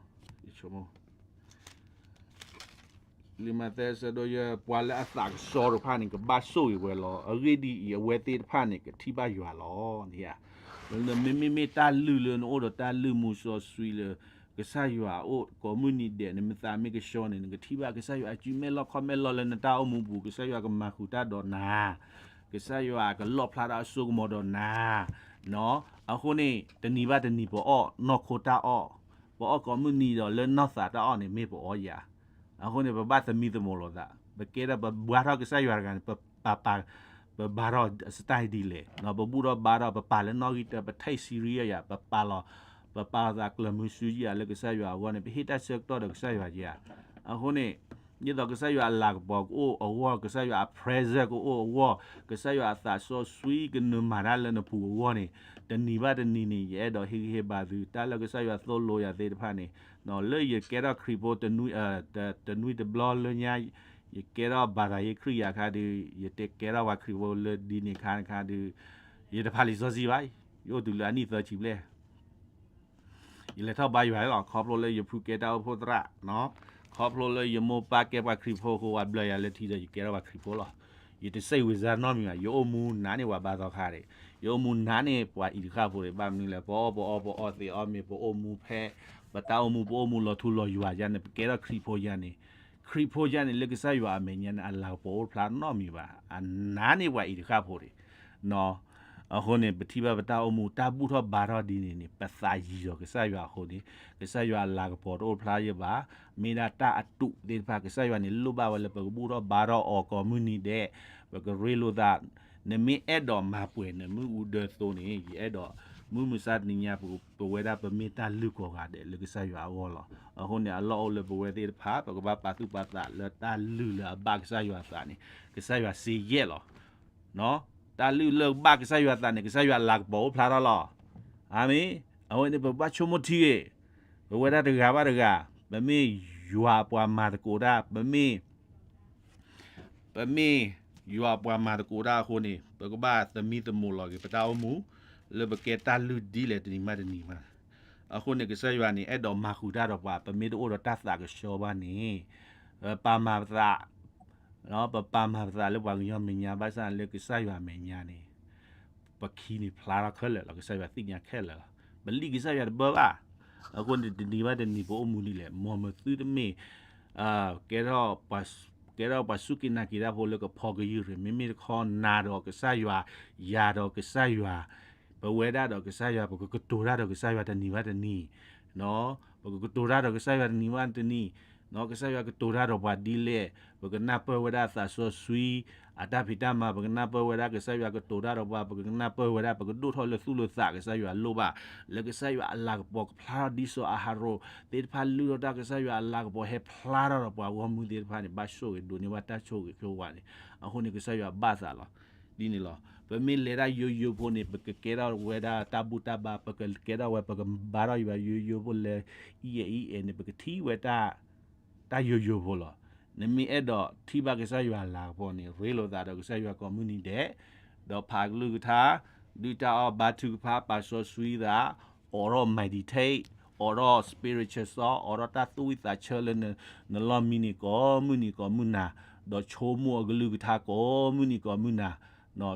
မးသဲဆၢဒိၣ်ယဲၢ်, ပှၤလၢအသးကဆှီတဖၣ်န့ၣ် ကဘၣ်ဆိၣ်ဂ့ၤဝဲလီၤ. အဂ့ၢ်ဒ်အံၤ, အဝဲသ့ၣ်တဖၣ်န့ၣ် ကထံၣ်ဘၣ်ယွၤလီၤ. နမ့မ့ၢ်တၢ်လုၢ်လၢနအိၣ်ဒီးတၢ်လုၢ်မူစီဆှံလၢ ကစၢ်ယွၤအအိၣ်ကိးမုၢ်နံၤဒဲး, နမ့ၢ်သးမ့ၢ်ကဆှီန့ၣ် နကထံၣ်ဘၣ်ကစၢ်ယွၤအစုမဲာ်လီၢ်ခီၣ်မဲာ်လီၢ်လၢနတၢ်အိၣ်မူပူၤ, ကစၢ်ယွၤကမၤဃုာ်တၢ်ဒီးနၤ, ကစၢ်ယွၤကလီၣ်ဖျါထီၣ်အစိကမီၤဒီးနၤ, အဃိန့ၣ် တနံၤဘၣ်တနံၤပအီၣ်နီၢ်ခိတၢ်အီၣ်, ပအီၣ်ကိးမုၢ်နံၤဒီးလၢနီၢ်သးတၢ်အီၣ်န့ၣ် မ့ၢ်ပအီၣ်ယၤ. အဃိန့ၣ် ပဘၣ်သမံသမိးလိာ်သး, ပကဲထီၣ်ပဘါထီၣ်ကစၢ်ယွၤတဂၤန့ၣ် ပပာ် ပဘါထီၣ် style ဒ်လဲၣ်, ပဘူၣ်ထီၣ်ဘါထီၣ် ပပာ်လၢနီၣ်ဂံၢ်တၢ ပ take serious ယၤ, ပပာ်လီၤ ပပာ်လီၤသးကျၢၤမုဆူယၤလၢကစၢ်ယွၤအဂီၢ်န့ၣ် ပဟ့ၣ်တၢ်ဆၢကတီၢ်ဒီးကစၢ်ယွၤယၤ. အဃိန့ၣ် ဒ်သိးကစၢ်ယွၤအလၤကပီၤကအိၣ်အဂီၢ်, ကစၢ်ယွၤအ presence ကအိၣ်အဂီၢ်, ကစၢ်ယွၤအသးစီဆှံကနုာ်မၤတၢ်လၢနပူၤအဂီၢ်န့ၣ်, တနံၤဘၣ်တနံၤန့ၣ် ယအဲၣ်ဒိးဟ့ၣ်ဂံၢ်ဟ့ၣ်ဘါသု တၢ်လၢကစၢ်ယွၤသိၣ်လိယၤသ့ၣ်တဖၣ်န့ၣ်, လၢယကဲထီၣ်ခရံာ်ဖိ တနွံတဘျီလၢညါ ယကဲထီၣ်ဘါသးယ့ခရံာ်ယၤခါဒီး ယတကဲထီၣ်ပှၤခရံာ်ဖိလၢဒ်န့ၣ်ခါန့ၣ်ခါဒီး ယတဖးလံာ်စီဆှံဘၣ်, ယအိၣ်တုၤလၢအနံၣ်သၢဆံဘျဲၣ် ယလဲၤထီၣ်ဘါယွၤလီၤ. ခီဖျိလၢယဖုကဲတၢ်အိၣ်ဖှိၣ်သရၣ်, ခီဖျိလၢယမိၢ်ပၢ်ကဲပှၤခရံာ်ဖိအဃိ ပှၤဘျၢယၤလၢထံဒီး ယကဲထီၣ်ပှၤခရံာ်ဖိလီၤ. ယတစိတ်ဝင်စားနီတမံၤဘၣ်, ယအိၣ်မူနၤန့ၢ်ပှၤဘါသီခါဒီး ယအိၣ်မူနၤန့ၢ်ပှၤအံၤတဃၣ်ဖိဒီး ဘၣ်မနုၤလဲၣ်, ပအီၣ်ပအီပအီသံးအီမ့ၤ ပအိၣ်မူဖဲ ပတၢ်အိၣ်မူ ပအိၣ်မူလီၤထူလီၤယွၤယါန့ၣ် ပကဲထီၣ်ခရံာ်ဖိယါန့ၣ်, ခရံာ်ဖိယါန့ၣ် လၢကစၢ်ယွၤအမဲာ်ညါန့ၣ် အလၤကပီၤအိၣ်ဖျါနီတမံၤဘၣ်, အနၤန့ၢ်ပှၤအံၤတဃၣ်ဖိဒီး အဃိန့ၣ် ပထံၣ်ဘၣ်ပတၢ်အိၣ်မူ တၢ်ဘူၣ်ထီၣ်ဘါထီၣ်ဒ်န့ၣ်န့ၣ် ပသးယံၤဒီးကစၢ်ယွၤအဃိန့ၣ် ကစၢ်ယွၤအလၤကပီၤတအိၣ်ဖျါယဘၣ်, မ့ၢ်ဒၣ်တၢ်အတူးသ့ၣ်တဖၣ် ကစၢ်ယွၤန့ၣ် လိၣ်ဘၣ်ဝဲလၢပကဘူၣ်ထီၣ်ဘါထီၣ်အီၤကိးမုၢ်နံၤဒဲး, ပကရ့လိာ်သး, နမ့ၢ်အဲၣ်ဒိးမၤပှဲၤနမ့ၣ်အူဒၢသိန့ၣ် ယအဲၣ်ဒိး မုၢ်မဆါတနံၤညါ ပဝဲဒၣ်ပမ့ၢ်တၢ်လုၢ်ကိးဂၤဒဲးလၢကစၢ်ယွၤအဂီၢ်လီၤ. အဃိန့ၣ် အလီၢ်အိၣ်လၢပဝဲသ့ၣ်တဖၣ် ပကဘၣ်ပာ်သူၣ်ပာ်သးလၢတၢ်လုၢ်လၢအဘၣ်ကစၢ်ယွၤအသးန့ၣ် ကစၢ်ယွၤစ့ယဲၢ်လီၤ. တၢ်လုၢ်လၢဘၣ်ကစၢ်ယွၤအသးန့ၣ် ကစၢ်ယွၤအလၤကပီၤအိၣ်ဖျါထီၣ်လီၤ. အၤမ့ၣ်. အဝဲန့ၣ် ပဘၣ်ဆိကမိၣ်ထံဂ့ၤ, ပဝဲဒၣ်တဂၤဘၣ်တဂၤ ပမ့ၢ်ယွၤအပှၤမၤသကိးတၢ်, ပမ့ၢ် ပမ့ၢ်ယွၤအပှၤမၤသကိးတၢ်အဃိန့ၣ် ပကဘၣ်သမံသမိးလီၤက့ၤပတၢ်အိၣ်မူ လၢပကဲတၢ်လုၢ်ဒ်လဲၣ်တနံၤမးတနံၤမး. အဃိန့ၣ် ကစၢ်ယွၤန့ၣ် အဲၣ်ဒိးမၤဃုာ်တၢ်ဒီးပှၤ ပမ့ၢ်တအိၣ်ဒီးတၢ်သးကဆှီဘၣ်န့ၣ် ပပာ်မၤပသး, ပပာ်မၤပသးလၢပှၤကညီမဲာ်ညါ ဘၣ်ဆၣ်လၢကစၢ်ယွၤမဲာ်ညါန့ၣ် ပခံန့ၣ်ဖျါထီၣ်ခဲလၢာ်လီၤ. ကစၢ်ယွၤသ့ၣ်ညါခဲလၢာ်လီၤ. ပလံၣ်ကစၢ်ယွၤတဘၢဘၣ်. အဃိန့ၣ် တနံၤဘၣ်တနံၤ ပအိၣ်မူဒ်လဲၣ်, မ်ပသုတမ့ၢ် ကဲထီၣ်ပှၤစူၢ်က့ၤနာ်က့ၤတၢ်ဖိလၢကဖီကယုၢ်ရ့ၣ်, မ့မ့ၢ်တခီ နၤဒီးကစၢ်ယွၤ, ယၤဒီးကစၢ်ယွၤ, ပဝဲဒၣ်ဒီးကစၢ်ယွၤ ပကကတိၤတၢ်ဒီးကစၢ်ယွၤတနံၤဘၣ်တနံၤ, ပကကတိၤတၢ်ဒီးကစၢ်ယွၤတနံၤဘၣ်တနံၤ, ကစၢ်ယွၤကတိၤတၢ်ဒီးပှၤဒ်လဲၣ်, ပကနၢ်ပၢၢ်ဝဲဒၣ်သးစီဆှံ အတၢ်ဖံးတၢ်မၤ, ပကနၢ်ပၢၢ်ဝဲဒၣ်ကစၢ်ယွၤကတိၤတၢ်ဒီးပှၤ, ပကနၢ်ပၢၢ်ဝဲဒၣ် ပကဒိၣ်ထီၣ်လၢသူၣ်လၢသး ကစၢ်ယွၤလိၣ်ဘၣ်, လၢကစၢ်ယွၤအလၤကပီၤကဖျါထီၣ်ဒ်စီၤအၤဟရိၣ်သ့ၣ်တဖၣ် လုၢ်ထီၣ်တၢ် ကစၢ်ယွၤအလၤကပီၤဟဲဖျါထီၣ်ဒီးပှၤဂီၢ်မုၢ်သ့ၣ်တဖၣ်န့ၣ် ဘၣ်ဆိၣ်ဂ့ၤဒိးန့ၢ်ဘၣ်တၢ်ဆိၣ်ဂ့ၤဆိၣ်ဝါန့ၣ်, အဃိန့ၣ် ကစၢ်ယွၤဘၣ်သးလီၤ. ဒ်န့ၣ်လီၤ. ပမ့ၢ်လဲၤတၢ်ယိယိဖိန့ၣ် ပကကဲထီၣ်ဝဲဒၣ်တၢ်ဘူၣ်တၢ်ဘါ, ပကကဲထီၣ်ဝဲ ပကဘါထီၣ်ယွၤယိယိဖိလဲၤ အံၤအဲၣ်အံၤအဲၣ်န့ၣ် ပကထံၣ်ဝဲ တၢ်ယိယိဖိလီၤ. နမ့ၢ်အဲၣ်ဒိးထံၣ်ဘၣ်ကစၢ်ယွၤအလၤကပီၤန့ၣ် ရ့လိာ်သးဒီးကစၢ်ယွၤကိးမုၢ်နံၤဒဲး, ဒီးဖးကလုၢ်ကထါ, ဒုၣ်တၢ်အီၣ်ဘါထုကဖၣ် ပာ်စီဆှံသး, အိးထီၣ် meditate, အိးထီၣ် spiritual song, အိးထီၣ်တၢ်သူၣ်ဝံၣ်သးဆၢလၢနလီၢ်မံန့ၣ် ကိးမုၢ်နံၤကိးမုၢ်နၤ, ဒီးဆိကမိၣ်အကလုၢ်ကထါကိးမုၢ်နံၤကိးမုၢ်နၤ,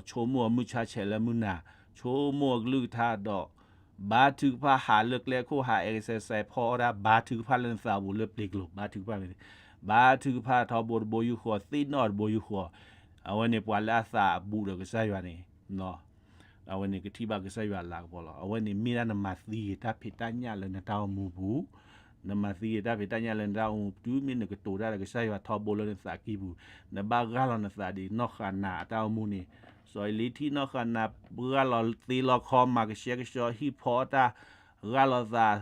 ဆိကမိၣ်အမုၢ်ဆါဆဲးလၢမုၢ်နၤ, ဆိကမိၣ်အကလုၢ်ကထါဒီး ဘါထုကဖၣ်ဟးလၢကျဲခိၣ်ဟး exercise ဖီအီၣ်တၢ် ဘါထုကဖၣ်လၢနသးပူၤလၢပျ့ၤကျိၤ ဘါထုကဖၣ်မ့ၢ်, ဘါထုကဖၣ်ထီဘိတဘိယူၢ်ဃီ သ့ၣ်နီၣ်တဘိယူၢ်ဃီ, အဝဲန့ၣ်ပှၤလၢအသးအဘူးဒီးကစၢ်ယွၤန့ၣ် အဝဲန့ၣ်ကထံၣ်ဘၣ်ကစၢ်ယွၤလၤကပီၤလီၤ. အဝဲန့ၣ်မ့ၢ်ဒၣ်နမၤသံဂ့ၤတၢ်ဖံးတၢ်ညၣ်လၢနတၢ်အိၣ်မူပူၤ, နမၤသံဂ့ၤတၢ်ဖံးတၢ်ညၣ်လၢနတၢ်အိၣ်မူပူၤ တုၤမ့ၢ်နကတိၤတၢ်ဒီးကစၢ်ယွၤထီဘိလၢနသးကံၢ်ပူၤ, နဘၣ်ဂၢ်လီၤနသးဒ်နီၢ်ဃၤနၤအတၢ်အိၣ်မူန့ၣ်, စီၤအ့လံထံၣ်နီၢ်ဃၤနၤ ဂၢ်လီၤသ့လီၤခီ မၤကဆှဲကဆှီ ဟံၣ်ဖီအီၣ်တၢ်, ဂၢ်လီၤသး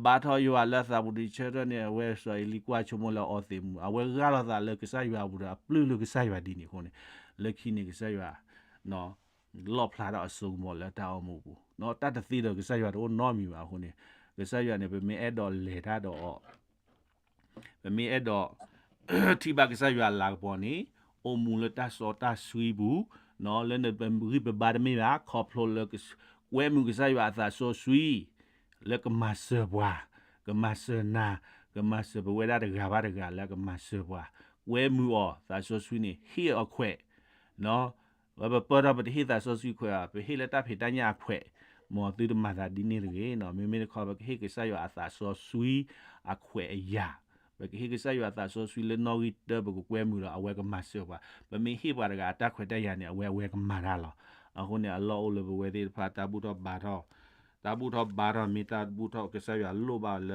ဘါထီၣ်ယွၤလၢအသးပူၤတဆၢထၢၣ်န့ၣ် အဝဲစီၤအ့လံကွၢ်ဆိကမိၣ်လၢအီသံးမူ, အဝဲဂၢ်လီၤသးလၢကစၢ်ယွၤအပူၤဒီးအပျုၢ်လၢကစၢ်ယွၤဒ်န့ၣ်အဃိန့ၣ်, လၢခံန့ၣ်ကစၢ်ယွၤ လီၣ်ဖျါထီၣ်အစိကမီၤလၢတၢ်အိၣ်မူအပူၤ, တၢ်တသ့ဒီးကစၢ်ယွၤတအိၣ်နီတမံၤဘၣ်အဃိန့ၣ်, ကစၢ်ယွၤန့ၣ် ပမ့ၢ်အဲၣ်ဒိးလဲၤတၢ်ဒီးအီၤ ပမ့ၢ်အဲၣ်ဒိး ထံၣ်ဘၣ်ကစၢ်ယွၤအလၤကပီၤန့ၣ်, အိၣ်မူလၢတၢ်စီတၢ်ဆှံပူၤ, လၢနပဂံၢ်ပဘါတမ့ၢ်ဘၣ်, ခီဖျိလၢ ကွဲမုာ်ကစၢ်ယွၤအသးစီဆှံ လၢကမၤစၢၤပှၤ, ကမၤစၢၤနၤ, ကမၤစၢၤပဝဲဒၣ်တဂၤဘၣ်တဂၤလၢကမၤစၢၤပှၤ, ကွဲမုာ်အီၤသးစီဆှံန့ၣ် ဟ့ၣ်အီၤခွဲး ပပၢၢ်ထီၣ်ပတဟ့ၣ်သးစီဆှံခွဲးဘၣ်, ပဟ့ၣ်လၢတၢ်ဖံးတၢ်ညၣ်အခွဲး, မ်သုတမၤသးဒ်န့ၣ်တဂ့ၤ, မ့မ့ၢ်တခီ ပကဟ့ၣ်ကစၢ်ယွၤအသးစီဆှံအခွဲးအယာ်, ပကဟ့ၣ်ကစၢ်ယွၤအသးစီဆှံလၢနီၣ်ဂံၢ်တၢ ပကကွဲမုာ်ဒီးအဝဲကမၤစၢၤပှၤ, ပမ့ၢ်ဟ့ၣ်ပှၤတဂၤအတၢ်ခွဲးတၢ်ယာ်န့ၣ် အဝဲအဝဲကမၤတၢ်လီၤ. အဃိန့ၣ် အလီၢ်အိၣ်လၢပဝဲသ့ၣ်တဖၣ် တၢ်ဘူၣ်ထီၣ်ဘါထီၣ်, တၢ်ဘူၣ်ထီၣ်ဘါထီၣ်မ့ၢ်တၢ်ဘူၣ်ထီၣ်ကစၢ်ယွၤလိၣ်ဘၣ်လၢ